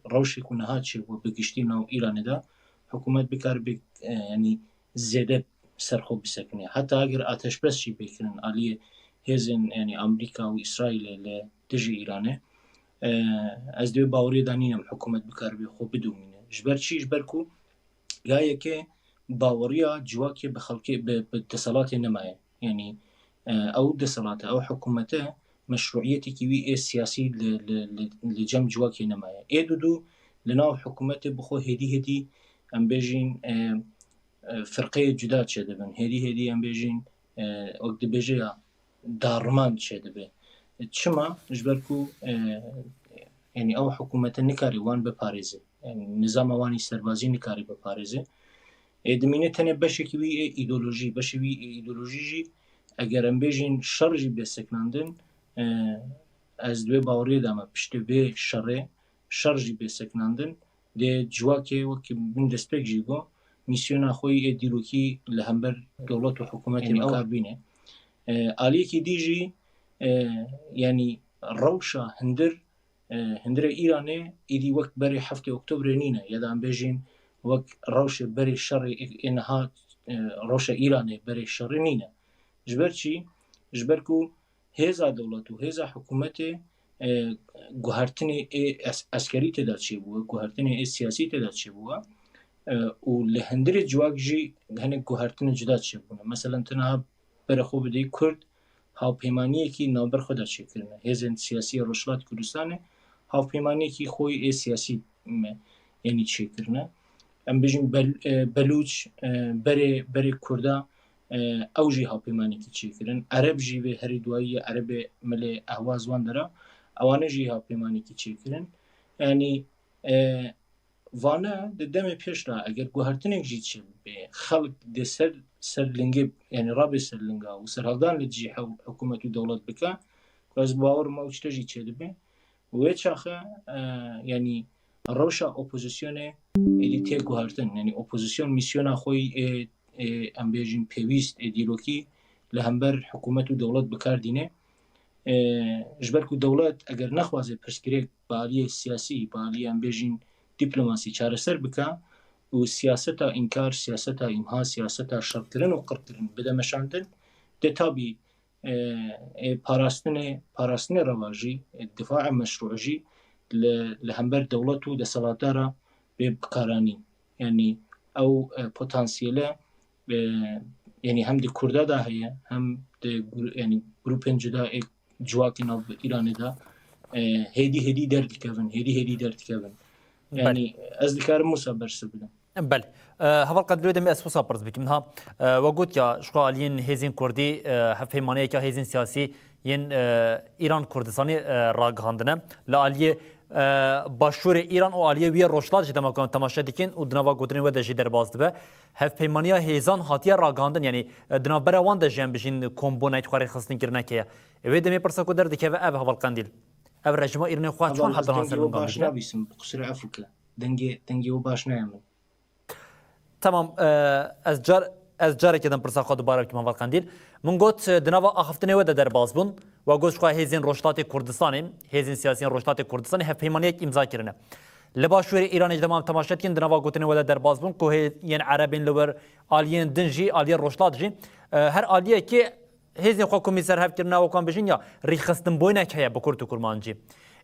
rewşê ku niha çêbû bi giştî nav Îranê de, hikûmet bikaribe, e, yanî zêde ser xwe bisekine. Heta eger ateşbes jî bê kirin aliyê hêzên, yanî Amerîka û Îsraîlê li dijî Îranê, e, ez di wê baweriyê de nînim hikûmet bikaribe xwe bidomîne. Ji ber çi? Ji ber ku ya yekê baweriya civakê bi xelkê, bi, bi deselatê nemaye. Yanî, e, ew deselate, ew hikûmete meşruiyetekî wî ê siyasî li, li, li, li cem civakê nemaye. Ê dudu li nav hikûmetê bi xwe hêdî hêdî, em bêjin, e, e, firqeyê cuda çêdibin. Hêdî hêdî, em bêjin, e, wek dibêje ya, dariman çêdibe. Çima? Ji ber ku, e, yanî ew hikûmete nikare wan biparêze. Yanî nizama wan î serbazî nikare biparêze. Ê dimîne tenê beşekî wî ê îdeolojî, beşê wî ê îdeolojî jî eger em bêjin şer jî bê sekinandin, e, ez di wê baweriyê de me piştî vê şerê, şer jî bê sekinandin, dê civakê wekî min destpêk jî got, mîsyona xwe yê dîrokî li hember dewlet û hikûmetê Yanî ew bikar bîne. E, aliyekî dî jî, e, yanî rewşa hundir, e, hundirê Îranê êdî wek berê heftê Oktobrê nîne, ya da em bêjin wek rewşê berê şerê ê, ê niha, e, rewşa Îranê berê şerê nîne. Ji ber çi? Ji ber ku hêza dewlet û hêza hikûmetê e, guhertinê ê es-, eskerî tê de çêbûye, guhertinê ê siyasî tê de çêbûye, e, û li hundirê civak jî hinek guhertinê cuda çêbûne. Meselan, tu niha berê xwe bideyî Kurd hawpeymaniyekî navber xwe de çêkirine. Hêzên siyasî ya Rojhilat Kurdistanê hawpeymaniyekî xwe yê siyasî me, yanî çêkirine. Em bêjin Bel-, e, Belûç, e, berê, berê Kurda, e, ew jî hawpeymanekî çêkirin. Ereb jî vê herî duayî ye, Erebê milê Ehwaz wan dera. Ewane jî hawpeymanekî çêkirin. Yanî, e, vane di demê pêş de eger guhertinek jî çêbibe, xelk dê ser, ser lingê, yanî rabe ser linga û serhildan li dijî hew-, hikûmet û dewlet bike, ku ez bawer me ew tişte jî çêdibe. Wê çaxê, e, yanî rewşa opozisyonê êdî tê guhertin. Yanî opozisyon mîsyona xwe yê, ê, em bêjin pêwîst ê dîrokî li hember hikûmet û dewlet bi kar dîne. E, ji ber ku dewlet eger nexwaze pirsgirêk bi aliyê siyasî, bi aliyê em bêjin dîplomasî çareser bike û siyaseta înkar, siyaseta îmha, siyaseta şerkirin û qirkirin bide meşandin, dê tabî e, e, parastinê, parastinê reva jî, e, difaê meşrû jî li, li hember dewlet û desthilatdara bê bikaranîn. Yanî ew, e, potansiyele, e, yanî hem di Kurda de heye, hem di gru-, yanî grûpên cuda ê civakê nav Îranê de, e, hêdî hêdî derdikevin, hêdî hêdî derdikevin. Belê. Yanî ez dikarim wisa bersiv bidim. Belê. E, Heval Qendîl, wê demê ez wisa pirs bikim. Niha, e, we got ya, ji xwe aliyên hêzên Kurdî, e, hevpeymaniyeke hêzên siyasî yên, e, Îran Kurdistanê, e, ragihandine. Li aliyê, e, başûrê Îran û aliyê wî yê rojhilat jî dema ku em temaşe dikin û di nava gotinên we de jî derbas dibe. Hevpeymaniya hêzan hatiye ragihandin, yanî, e, di navbera wan de jî em bijîn kombûnayê xwe rêxistin kirineke ye. E, wê demê pirsa ku derdikeve ev e, Heval Qendîl. Ev rejîma Îranê xwe çawan hetan ser lingan digire? Dengê, dengê we baş nayê min. Tamam, e, ez car, ez carekê din pirsa xwe dubare bikim, Heval Qendîl. Min got, e, di nava axiftinê we de derbas bûn. We got, ji xwe hêzên Rojhilatê Kurdistanê, hêzên siyasiyên Rojhilatê Kurdistanê hevpeymaniyek îmza kirine. Li başûrê Îranê ji dema em temaşe dikin, di nava gotinên we de derbas bûn, ku hê-, yên Erebên li wir, aliyên din jî, aliyê Rojhilat jî, e, her aliyekê hêzên xwe komî ser hev kirine, wek em bijîn ya rêxistinbûynek heye bi kurt û kurmancî.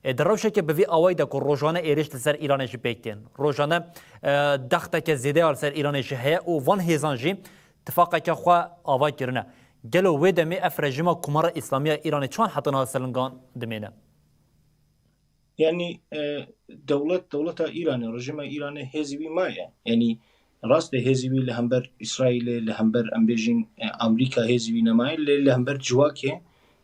E, di rewşeke bi vî awayî de ku rojane êrîş li ser Îranê jî pêk tên. Rojane, e, dexteke zêde ya li ser Îranê jî heye û van hêzan jî tifaqeke xwe ava kirine. Gelo wê demê ev rejîma Komara Îslamiya Îranê çawan heta niha ser lingan dimêne? Yanî, e, dewlet, dewleta Îranê, rejîma Îranê hêzî wî maye. Yanî, rast e, hêzî wî li hember Îsraîlê, li hember, em bêjin, e, Amerîka hêzî wî nemaye, lê li hember civakê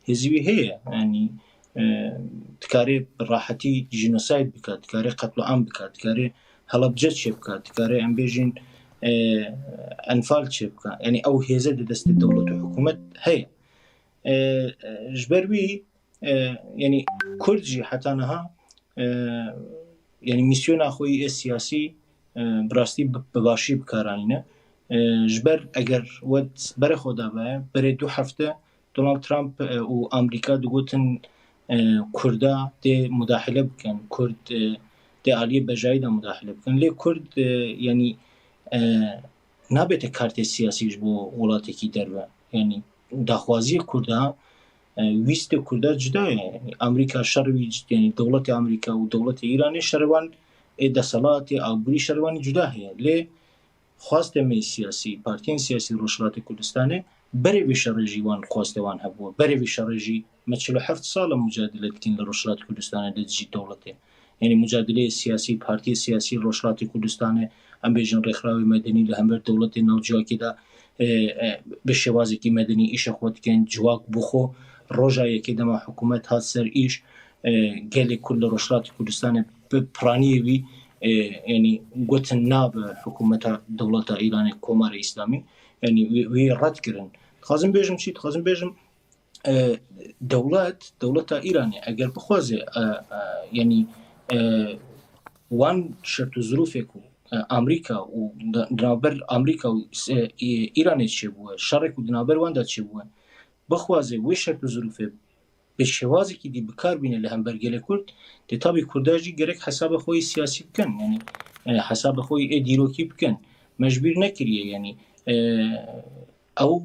hêzî wî heye. Yanî, e, dikare bi rahetî jînosayd bike, dikare qetloam bike, dikare Helebce çêbike, dikare, em bêjin, e, Enfal çêbike. Yanî, ew hêze di destê dewlet û hikûmet heye. E, e, ji ber wî, e, yanî Kurd jî heta niha, e, yanî mîsyona xwe yê siyasî, e, bi rastî bi, bi başî bi kar anîne. E, ji ber eger we berê xwe dabe, berê du hefte Donald Trump, e, û Amerîka digotin, e, Kurda dê mudahile bikin, Kurd, e, dê aliyê bejayî de mudahile bikin. Lê Kurd, e, yanî, e, nabête kartê siyasî ji bo welatekî derve. Yanî daxwaziyê Kurda, e, wîstê Kurda cuda ye. Yanî Amerîka şer wî, yanî dewletê Amerîka û dewletê Îranê şerê wan ê desthilatê, aborî şerê wan cuda heye. Lê xwastê me siyasî, partiyên siyasî Rojhilatê Kurdistanê berê vê şerê jî wan xwastê wan hebû. Berê vê şerê jî me çil û heft sal e mucadele dikin li Rojhilatê Kurdistanê li dijî dewletê. Yanî mucadeleyê siyasî, partiyê siyasî Rojhilatê Kurdistanê, em bêjin rêxrawê medenî li hember dewletê navciyakê de, e, e, bi şêwazekî medenî îşa xwe dikin, civak bi xwe roja yekê dema hikûmet hat ser îş, e, gelê Kurd li Rojhilatê Kurdistanê bi piraniyê wî, e, yanî gotin na bi hikûmeta dewleta Îranê Komara Îslamî, yanî wî, wî red kirin. Dixwazim bêjim çi? Dixwazim bêjim, e, dewlet, dewleta Îranê eger bixwaze, e, e, yanî, e, wan şert û zirûfê ku, e, Amerîka û di, di navber Amerîka û, e, Î-, Îranê çêbûye, şerê ku di navber wan de çêbûye, bixwaze wê şert û zirûfê bi şêwazekî dî bi kar bîne li hember gelê Kurd, dê tabî Kurda jî gerek hesaba xwe yê siyasî bikin. Yanî, e, hesaba xwe yê dîrokî bikin. Me ji bîr nekiriye, yanî, e, ew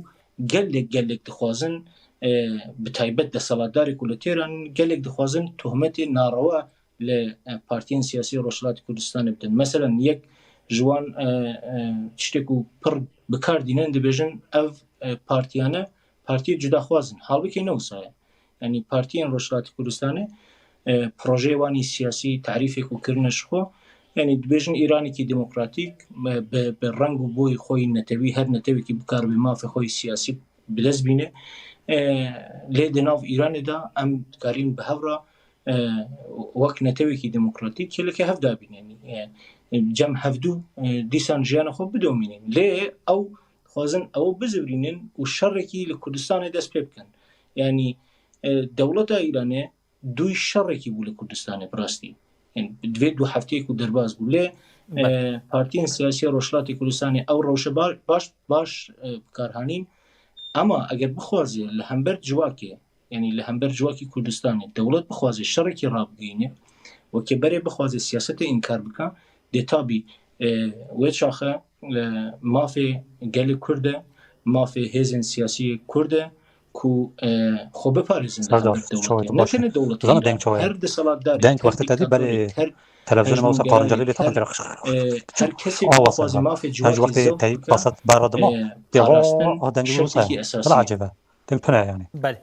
gelek, gelek dixwazin, e, bi taybet desthilatdarê ku li Têran gelek dixwazin tohmetê narewa li, e, partiyên siyasî Rojhilatê Kurdistanê bidin. Meselen yek ji wan, e, e, tiştê ku pir bi kar dînin dibêjin ev, e, partiyane partiyê cudaxwaz in. Halbikê ne wisa ye. Yanî partiyên Rojhilatê Kurdistanê, e, projeyê wan î siyasî tarîfê ku kirine ji xwe, yanî dibêjin Îranekî demokratîk, e, bi, bi reng û boyê xwe yî netewî, her netewekî bikaribe mafê xwe yî siyasî bi dest bîne. E, lê di nav Îranê de em dikarîn bi hev re, e, wek netewekî demokratîk kêleke hev dabînin. E, cem hevdû, e, dîsan jiyana xwe bidomînin. Lê ew dixwazin ew bizivirînin û şerekî li Kurdistanê dest pê bikin. Yanî, e, dewleta Îranê dûyî şerekî bû li Kurdistanê bi rastî. Yanî di vê du hefteyê ku derbas bû. Lê, Be- e, partiyên siyasî ya Rojhilatê Kurdistanê ew rewşe ba-, baş, baş, e, bi kar hanîn. Ema eger bixwaze li hember civakê, yanî li hember civakî Kurdistanê dewlet bixwaze şerekî rabigihîne, wekî berê bixwaze siyasetê înkar bike, dê tabî, e, wê çaxe, e, mafê gelê Kurd e, mafê hêzên siyasî Kurd e ku, e, xwe biparêzin li Serdar, hember dewletê. Ne tenê dewletê Îran, her desthilatdarê, deng wextê te dî berê televizyonê me wisa parincelî bê, her, e, her kesê ku dixwaze mafê civakê zewq bike, e, parastin şertekî esasî ye. Tê pine yanî. Belê.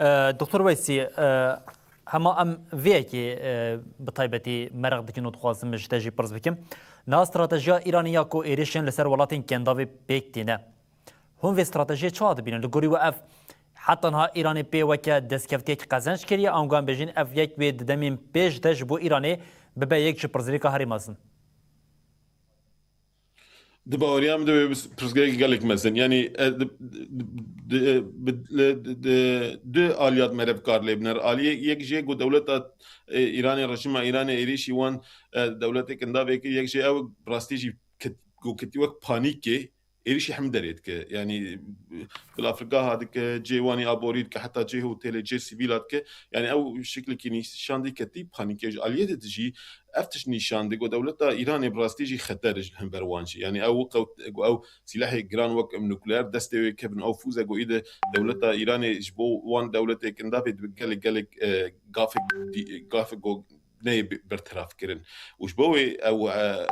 E, Doktor Weysî, e, hema em vê yekê, e, bi taybetî meraq dikin û dixwazim ji te jî pirs bikim. Niha stratejiya Îranê ya ku êrişên li ser welatên Kendavê pêk tîne. Hûn vê stratejiyê çawa dibînin? Li gorî we ev heta niha Îranê pê weke destkeftiyek qezenc kiriye, ango em bêjin ev yek wê di demên pêş de ji bo Îranê bibe yek ji pirsgirêka herî mezin? Di baweriya min de wê pirsgirêk gelek mezin. Yanî, e, di, di, di, bi, li, di, di, du aliyat mere bi kar lê biner. Aliyê yek jê ku dewleta, e, Îranê, rejîma Îranê êrîşî wan, e, dewletê Kindavê kir, yek jê ew bi rastî jî ket-, ku ketî wek panîkê êrîşî hemî derê dike. Yanî, Bila Afrika ha dike, cihê wan ê aborî dike, heta cihê hotêlê, cihê sivîla dike. Yanî ew şiklekî nîşan dî ketî panîkê. Ji aliyê de jî ev tişt nîşan dî ku dewleta Îranê bi rastî jî xeter e ji hember wan jî. Yanî ew qewt-, ku ew sîlehê giran wek em nukleer destê wê kevin, ew fûze ku îde dewleta Îranê ji bo wan dewletê Kindavê dibe gelek, gelek, e, gafek dî-, gafek ku neyê bi-, berteraf kirin. Û ji bo wê ew, e,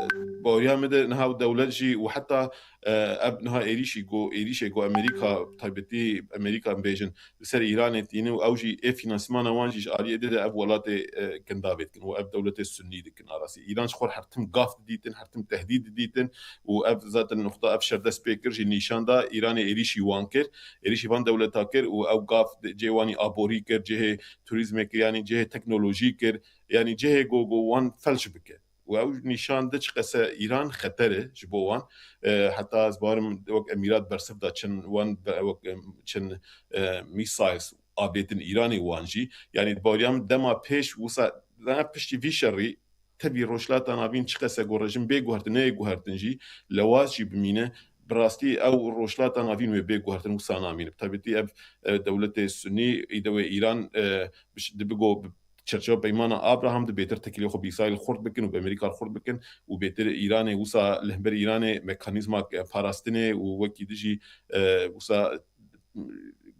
baweriya min de niha ew dewlet jî û heta, e, ev niha êrîşî ku, êrîşê ku Amerîka, taybetî Amerîka em bêjin, li ser Îranê tînin û ew jî ê fînansmana wan jî ji aliyê dide ev welatê, e, Kindavê dikin û ev dewletê Sunnî dikin arasî. Îran ji xwe her tim gaf didîtin, her tim tehdîd didîtin û ev zaten nuqta ev şer dest pê kir jî nîşan da Îranê êrîşî wan kir, êrîşî van dewleta kir û ew gaf cihê wan ê aborî kir, cihê turîzmê kir, yanî cihê teknolojî kir, yanî cihê ku, ku wan felç bike. Û ew nîşan de çiqese Îran xeter e ji bo wan. E, heta ez barim wek Emîrat bersiv da çin wan be-, wek, em, çin, e, missiles avêtin Îranê wan jî. Yanî di baweriya min dema pêş wisa, ne piştî vî şerî tevî Rojhilata Navîn çiqese ku rejim bê guhertin, neyê guhertin jî, lewaz jî bimîne, bi rastî ew Rojhilata Navîn wê bê guhertin wisa namîne. Bi taybetî ev, e, dewletê Sunnî, îde wê Îran, e, biş-, dibigo bi çerçeveya Peymana Abraham de bêtir tekilê xwe bi Îsraîl xurt bikin û bi Amerîka xurt bikin û bêtir Îranê wisa li hember Îranê mekanîzma parastinê û wekî dijî, e, wisa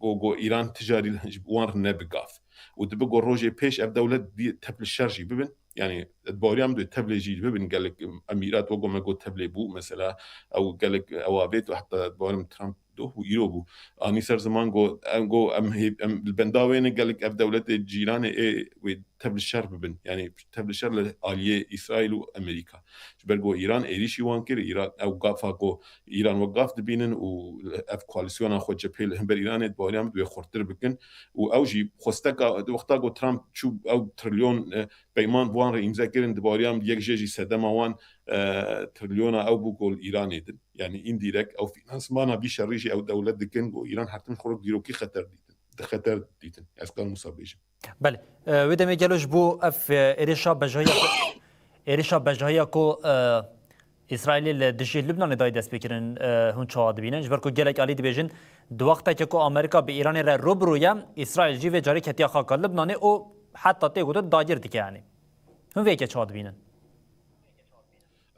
go, go Îran tijarî ji wan re nebe gav. Û dibe go rojê pêş ev dewlet dî tep li şer jî bibin. Yanî, di baweriya min de tevlê jî bibin gelek emîrat, wek me got tevlê bû, mesela, ew gelek ew avêt û heta di bawerim Trump doh bû, îro bû. Anî ser ziman go, em go, em hê-, em li benda wê ne gelek ev dewletê cîranê ê wê tev li şer bibin. Yanî tev li şer li aliyê Îsraîl û Amerîka. Ji ber ku Îran êrîşî wan kir, Îran ew gafa ku Îran wek gaf dibînin û ev koalîsyona xwe cephê li hember Îranê di baweriya min divê xurttir bikin û ew jî xwesteka, di wexta ku Trump çû ew trilyon, e, peyman bi wan re îmze kirin, di baweriya min yek jê jî sedema wan, e, trilyona ew bû ku li Îranê din. Yanî îndîrek ew fînansmana vî şerî jî ew dewlet dikin ku Îran her tim xwe dîrokî xeter dîtin. Di xeter dîtin. Ez kan wisa bêjim. Belê. E, wê demê gelo ji bo ev, e, êrişa bejahiya ku, êrişa bejahiya ku, e, Îsraîlê li dijî Lubnanê dayî destpêkirin, e, hûn çawa dibînin? Ji ber ku gelek alî dibêjin, di wextekê ku Amerîka bi Îranê re rû bi rû ye, Îsraîl jî vê carî ketiya xaka Lubnanê û heta tê gotin dagir dike yanî. Hûn vê yekê çawa dibînin?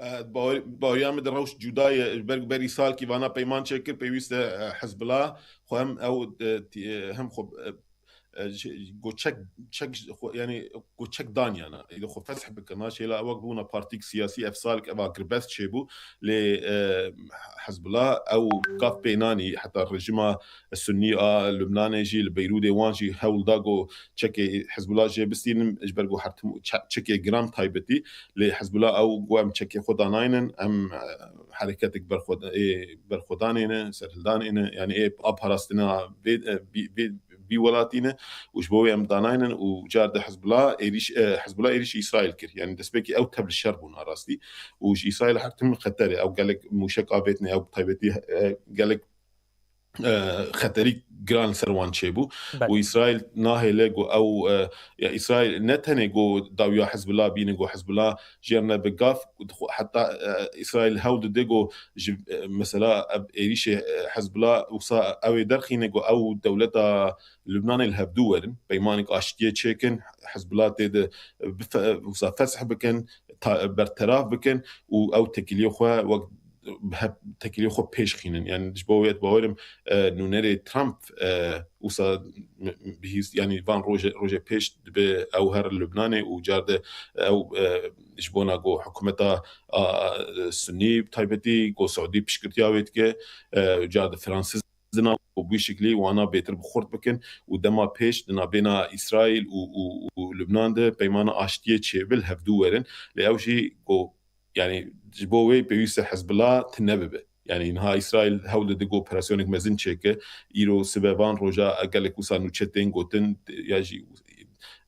E, baweriya min di rewş cuda ye. Ji ber ku berî salkî vana peyman çêkir, pêwîst e, e, Hizbullah xwe hem ew, e, tî-, e, hem xwe, e, e, ji, go çek, çek ji xwe, yanî go çek daniyana, êdî xwe fesih bikin. Naşêla ew wek bûna partîk siyasî ev salk ev agirbest çêbû. Lê, e, Hizbullah ew gav pê nanî, heta rejîma Sunnî a Lubnanê jî li Beyrûdê wan jî hewl da ku çekê Hizbullah jê bistînin, ji ber ku her tim çe-, çekê giran taybetî, lê Hizbullah ew got em çekê xwe danaynin, em, e, hereketek berxwe-, ê, berxwedanê ne, serhildanê ne, yanî ê a parastina vê, e, vî, vê, vî welatî ne û ji bo wê em danaynin û car de Hizbullah êrîş, e, Hizbullah êrîşî Îsraîl kir. Yanî destpêkî ew tev li şer bûn a rastî û ji Îsraîl her tim xeter e. Ew gelek mûşek avêtine, ew bi taybetî, e, gelek e, xeterî giran li ser wan çêbû. Belê. Û Îsraîl nahêle ku ew, e, ya Îsraîl ne tenê ku dawiya Hizbullah bîne, ku Hizbullah jêr nebe gav, heta, e, Îsraîl hewl dide ku ji, e, mesela ev êrîşê, e, Hizbullah wisa ew ê derxîne ku ew dewleta Lubnanê li hevdû werin, peymanek aştiyê çêkin, Hizbullah tê de bife-, wisa fesih bikin, ta-, berteraf bikin û ew tekiliyê xwe wek bi hev tekiliyê xwe pêş xînin. Yani ji bo wê ez bawerim, e, nûnerê Trump, e, wisa m-, m-, bihîst, yani van roje, roje pêş dibe ew her Lubnanê û car de ew, e, ji bona ku hikûmeta a, a, Sunnî bi taybetî ku Saudî piştgirtiya wê dike, e, car de Fransiz dina û bi wî şiklî wana bêtir bi xurt bikin û dema pêş di navbêna Îsraîl û, û, û Lubnan de peymana aştiyê çêbe li hevdû werin. Lê ew jî ku Yani ji bo wê pêwîst e Hizbullah tune bibe. Yani niha Îsraîl hewl dide ku operasyonek mezin çêke. Îro sibe van roja gelek wisa nûçe tên gotin, ya jî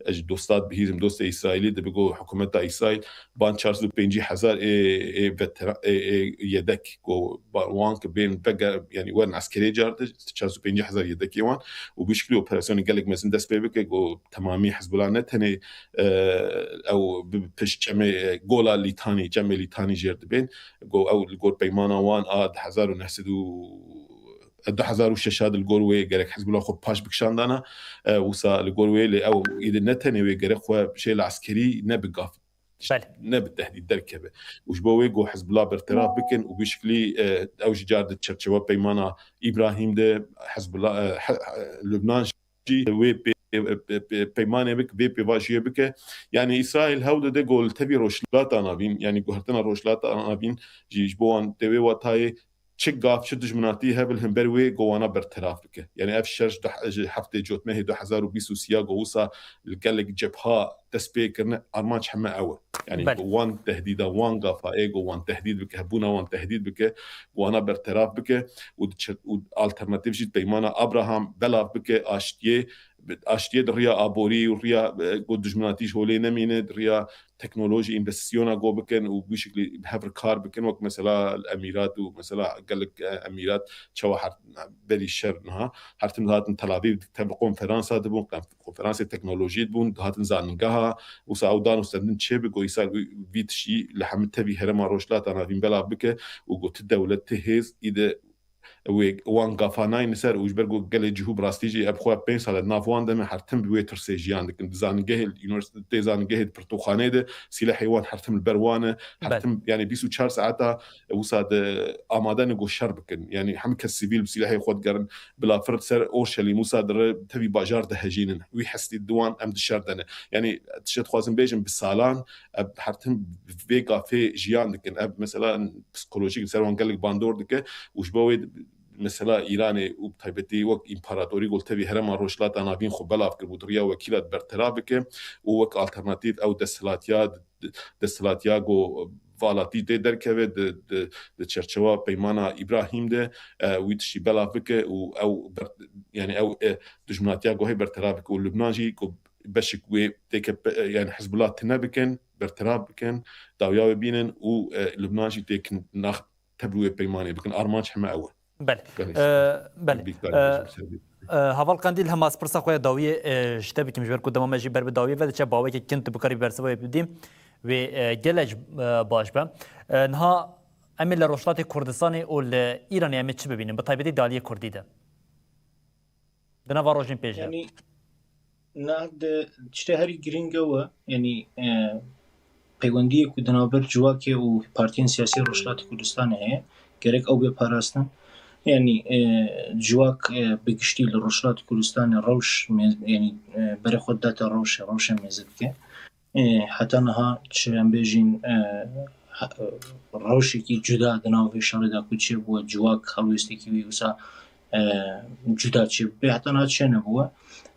ez ji dostat bihîzim, dostê Îsraîlî dibe ku hikûmeta Îsraîl van çar sed û pêncî hezar ê, ê vetera-, ê, ê yedek ku ba-, wan ki bên veger-, yani werin eskerê car de çar sed û pêncî hezar yedekê wan û bi şiklî operasyonê gelek mezin dest pê bike ku temamî Hizbullah ne tenê e, ew bi pişt çemê, e, gola Lîtanî, çemê Lîtanî jêr dibên. Go ew li gor peymana wan a du hezar û neh sed û, e, du hezar û şeş a di li gor wê gerek Hizbullah xwe paş bikişandana. E, wisa li gor wê lê ew îdî ne tenê wê gerek xwe şêla eskerî ne bi gav, Belê. ne bi tehdîd derkeve. Û ji bo wê go Hizbullah berteraf bikin û bi şiklî, e, ew ji car di çerçewa peymana Îbrahîm de Hizbullah, e, he-, he-, Lubnan jî wê pê-, pê-, pê-, peymanê bike, vê pêvajoyê bike. Yani Îsraîl hewl dide ku li tevî Rojhilata Navîn, yani guhertina Rojhilata Navîn jî ji bo wan tê wê watayê çi gav, çi dijminatî hebe li hember wê ku wana berteraf bike. Yani ev şer ji du-, ji heftê Cotmehê du hezar û bîst û sê ya ku wisa li gelek cebha dest pê kirine, armanc heme ew e. Yani Belê. ku wan tehdîda, wan gafa ê ku wan tehdîd bike, hebûna wan tehdîd bike, ku wana berteraf bike û di çe-, û alternatîf jî peymana Abraham belav bike, aştiyê, aştiyê di riya aborî û riya, e, ku dijminatî ji holê nemîne, di riya teknolojî, învestîsyona ku bikin û bi şiklî bi hev re kar bikin, wek mesela li Emîrat û mesela gelek, e, Emîrat çawa her berî şer niha her tim dihatin Tel Avîv, tev konferansa dibûn, konferansê teknolojî dibûn, dihatin zanîngeha, wisa ew dan û stendin çêbik û îsal wî, vî tiştî li hemî tevî herêma Rojhilata Navîn belav bike û got, ti dewlet, ti hêz, îde wê wan gafa nayne ser û ji ber ku gelê cihû bi rastî jî ev xwe pênc sal e di nav wan de ne, her tim bi wê tirsê jiyan dikin. Di zanîngehê, unîversîte, zanîngehê, di pirtûkxaneyê de sîlehê wan her tim li ber wan e, her Belê. tim, yani bîst û çar saeta wisa de amade ne ku şer bikin. Yani hemî kes sivîl bi sîlehê xwe digerin, bilafir ser Orşelîm wisa dire tevî bajar dihejînin. Wî hestî di wan em di şer de ne. Yani tiştê dixwazim bêjim, bi salan ev her tim bi vê gafê jiyan dikin. Ev mesela psikolojîk li ser wan gelek bandor dike û ji bo wê mesela Îranê û bi taybetî wek împaratorî ku li tevî herêma Rojhilata Navîn xwe belav kiribû, di riya wekîla berteraf bike û wek alternatîf ew desthilatiya, desthilatiya ku valatî tê derkeve di, di, di çerçewa peymana Îbrahîm de, e, wî tiştî belav bike û ew ber-, yani ew, e, dijminatiya ku heye berteraf bike û Lubnan jî ku beşik wê têke pe-, yani Hizbullah tune bikin, berteraf bikin, dawiya wê bînin û, e, Lubnan jî têkin nax tevî wê peymanê bikin. Armanc heme ew e. Belê. Belê. E, belê. Bîkar E, bêjim ser vê. e, Heval Qendîl, hema ez pirsa xwe ya dawiyê, e, ji te bikim, ji ber ku dema me jî ber bi dawiyê ve diçe, bi awekî kin tu bikarî bersiva wê bidî. Wê, e, gelek, e, baş be. E, niha em ê li Rojhilatê Kurdistanê û li Îranê em ê çi bibînin? Bi taybetî di aliyê Kurdî de. Di nava rojên pêş de. Yanî, na di tiştê herî girîng ew e. Yanî, e, peywendiyê ku di navber civakê û partiyên siyasî Rojhilatê Kurdistanê heye, gerek ew bê parastin. Yanî, e, civak, e, bi giştî li Rojhilatê Kurdistanê rewş mê-, yanî, e, berê xwe didate rewşê, rewşê mêze dike. E, heta niha çi em bêjin, e, he-, rewşekî cuda di nav vê şerê de ku çêbûye, civak helwêstekî wî wisa, e, cuda çêbibe, heta niha çênebûye.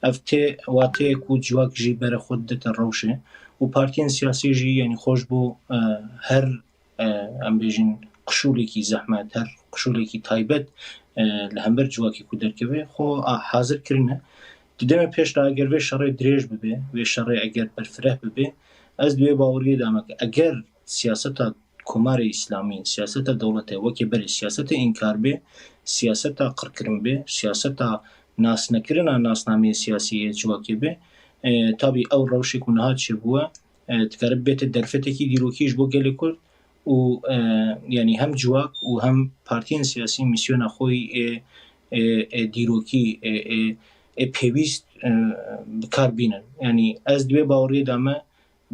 Ev tê, wateyê ku civak jî berê xwe didete rewşê û partiyên siyasî jî, yanî xwe ji bo, e, her, e, em bêjin qişûlekî zehmet, her qişûlekî taybet, e, li hember civakê ku derkeve, xwe a-, hazir kirine. Di demê pêş de eger vê şerê dirêj bibe, vê şerê eger berfireh bibe, ez di wê baweriyê de me ku eger siyaseta Komarê Îslamî, siyaseta dewletê wekî berê siyaseta înkar bê, siyaseta qirkirin bê, siyaseta nasnekirina nasnameyê siyasî yê civakê bê, e, tabî ew rewşê ku niha çêbûye, e, dikare bibête derfetekî dîrokî ji bo gelê Kurd û, e, yanî hem civak û hem partiyên siyasî mîsyona xwe yî ê, ê, ê dîrokî, ê, ê, ê pêwîst, e, bi kar bînin. Yanî ez di wê baweriyê de me,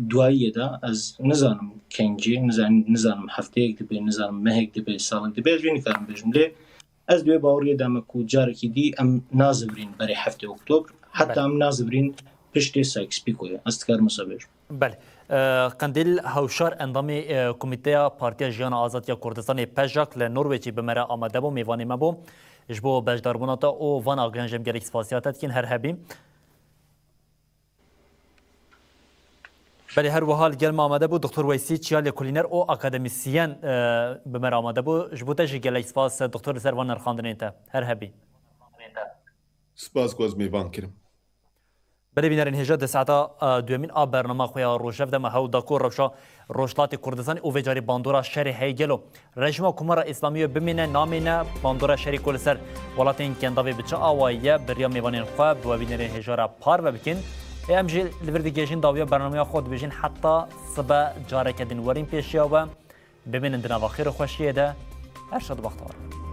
duayiyê de ez nizanim kengê, nizan-, nizanim hefteyek dibe, nizanim mehek dibe, salek dibe, ez vê nikarim bêjim. Lê ez di wê baweriyê de me ku carekî dî em nazivirîn berê heftê Oktobr, heta Belê. em nazivirîn piştê Sykes-Picoyê. Ez dikarim wisa bêjim. Belê. E, Qendîl Hewşar, endamê, e, Komîteya Partiya Jiyana Azad ya Kurdistanê, PJAK, li Norwêcê bi me re amade bû, mêvanê me bû. Ji bo beşdarbûna te û van agiriyên jî em gelek spasiya te dikin, her hebî. Belê, her wiha li gel me amade bû Doktor Weysî Çiya, lêkolîner û akademîsyen, e, bi me re amade bû. Ji bo te jî gelek spas, Doktor, li ser van nirxandinên te. Her hebî. Spas ku ez mêvan kirim. Belê bînerên hêja, di saeta, e, duyemîn a bernama xwe ya rojev de me hewl da ku rewşa Rojhilatê Kurdistanê û vê carê bandora şerê heye gelo rejîma Komara Îslamî wê bimîne, namîne, bandora şerê ku li ser welatên Kendavê bi çi awayî ye, bi riya mêvanên xwe, bi we bînerên hêja re parve bikin. Ê em jî li vir digihêjin dawiya bernameya xwe, dibêjin heta sibe careke din werin pêşiya we. Bimînin di nava xêr û xweşiyê de. Her şad û bextewar.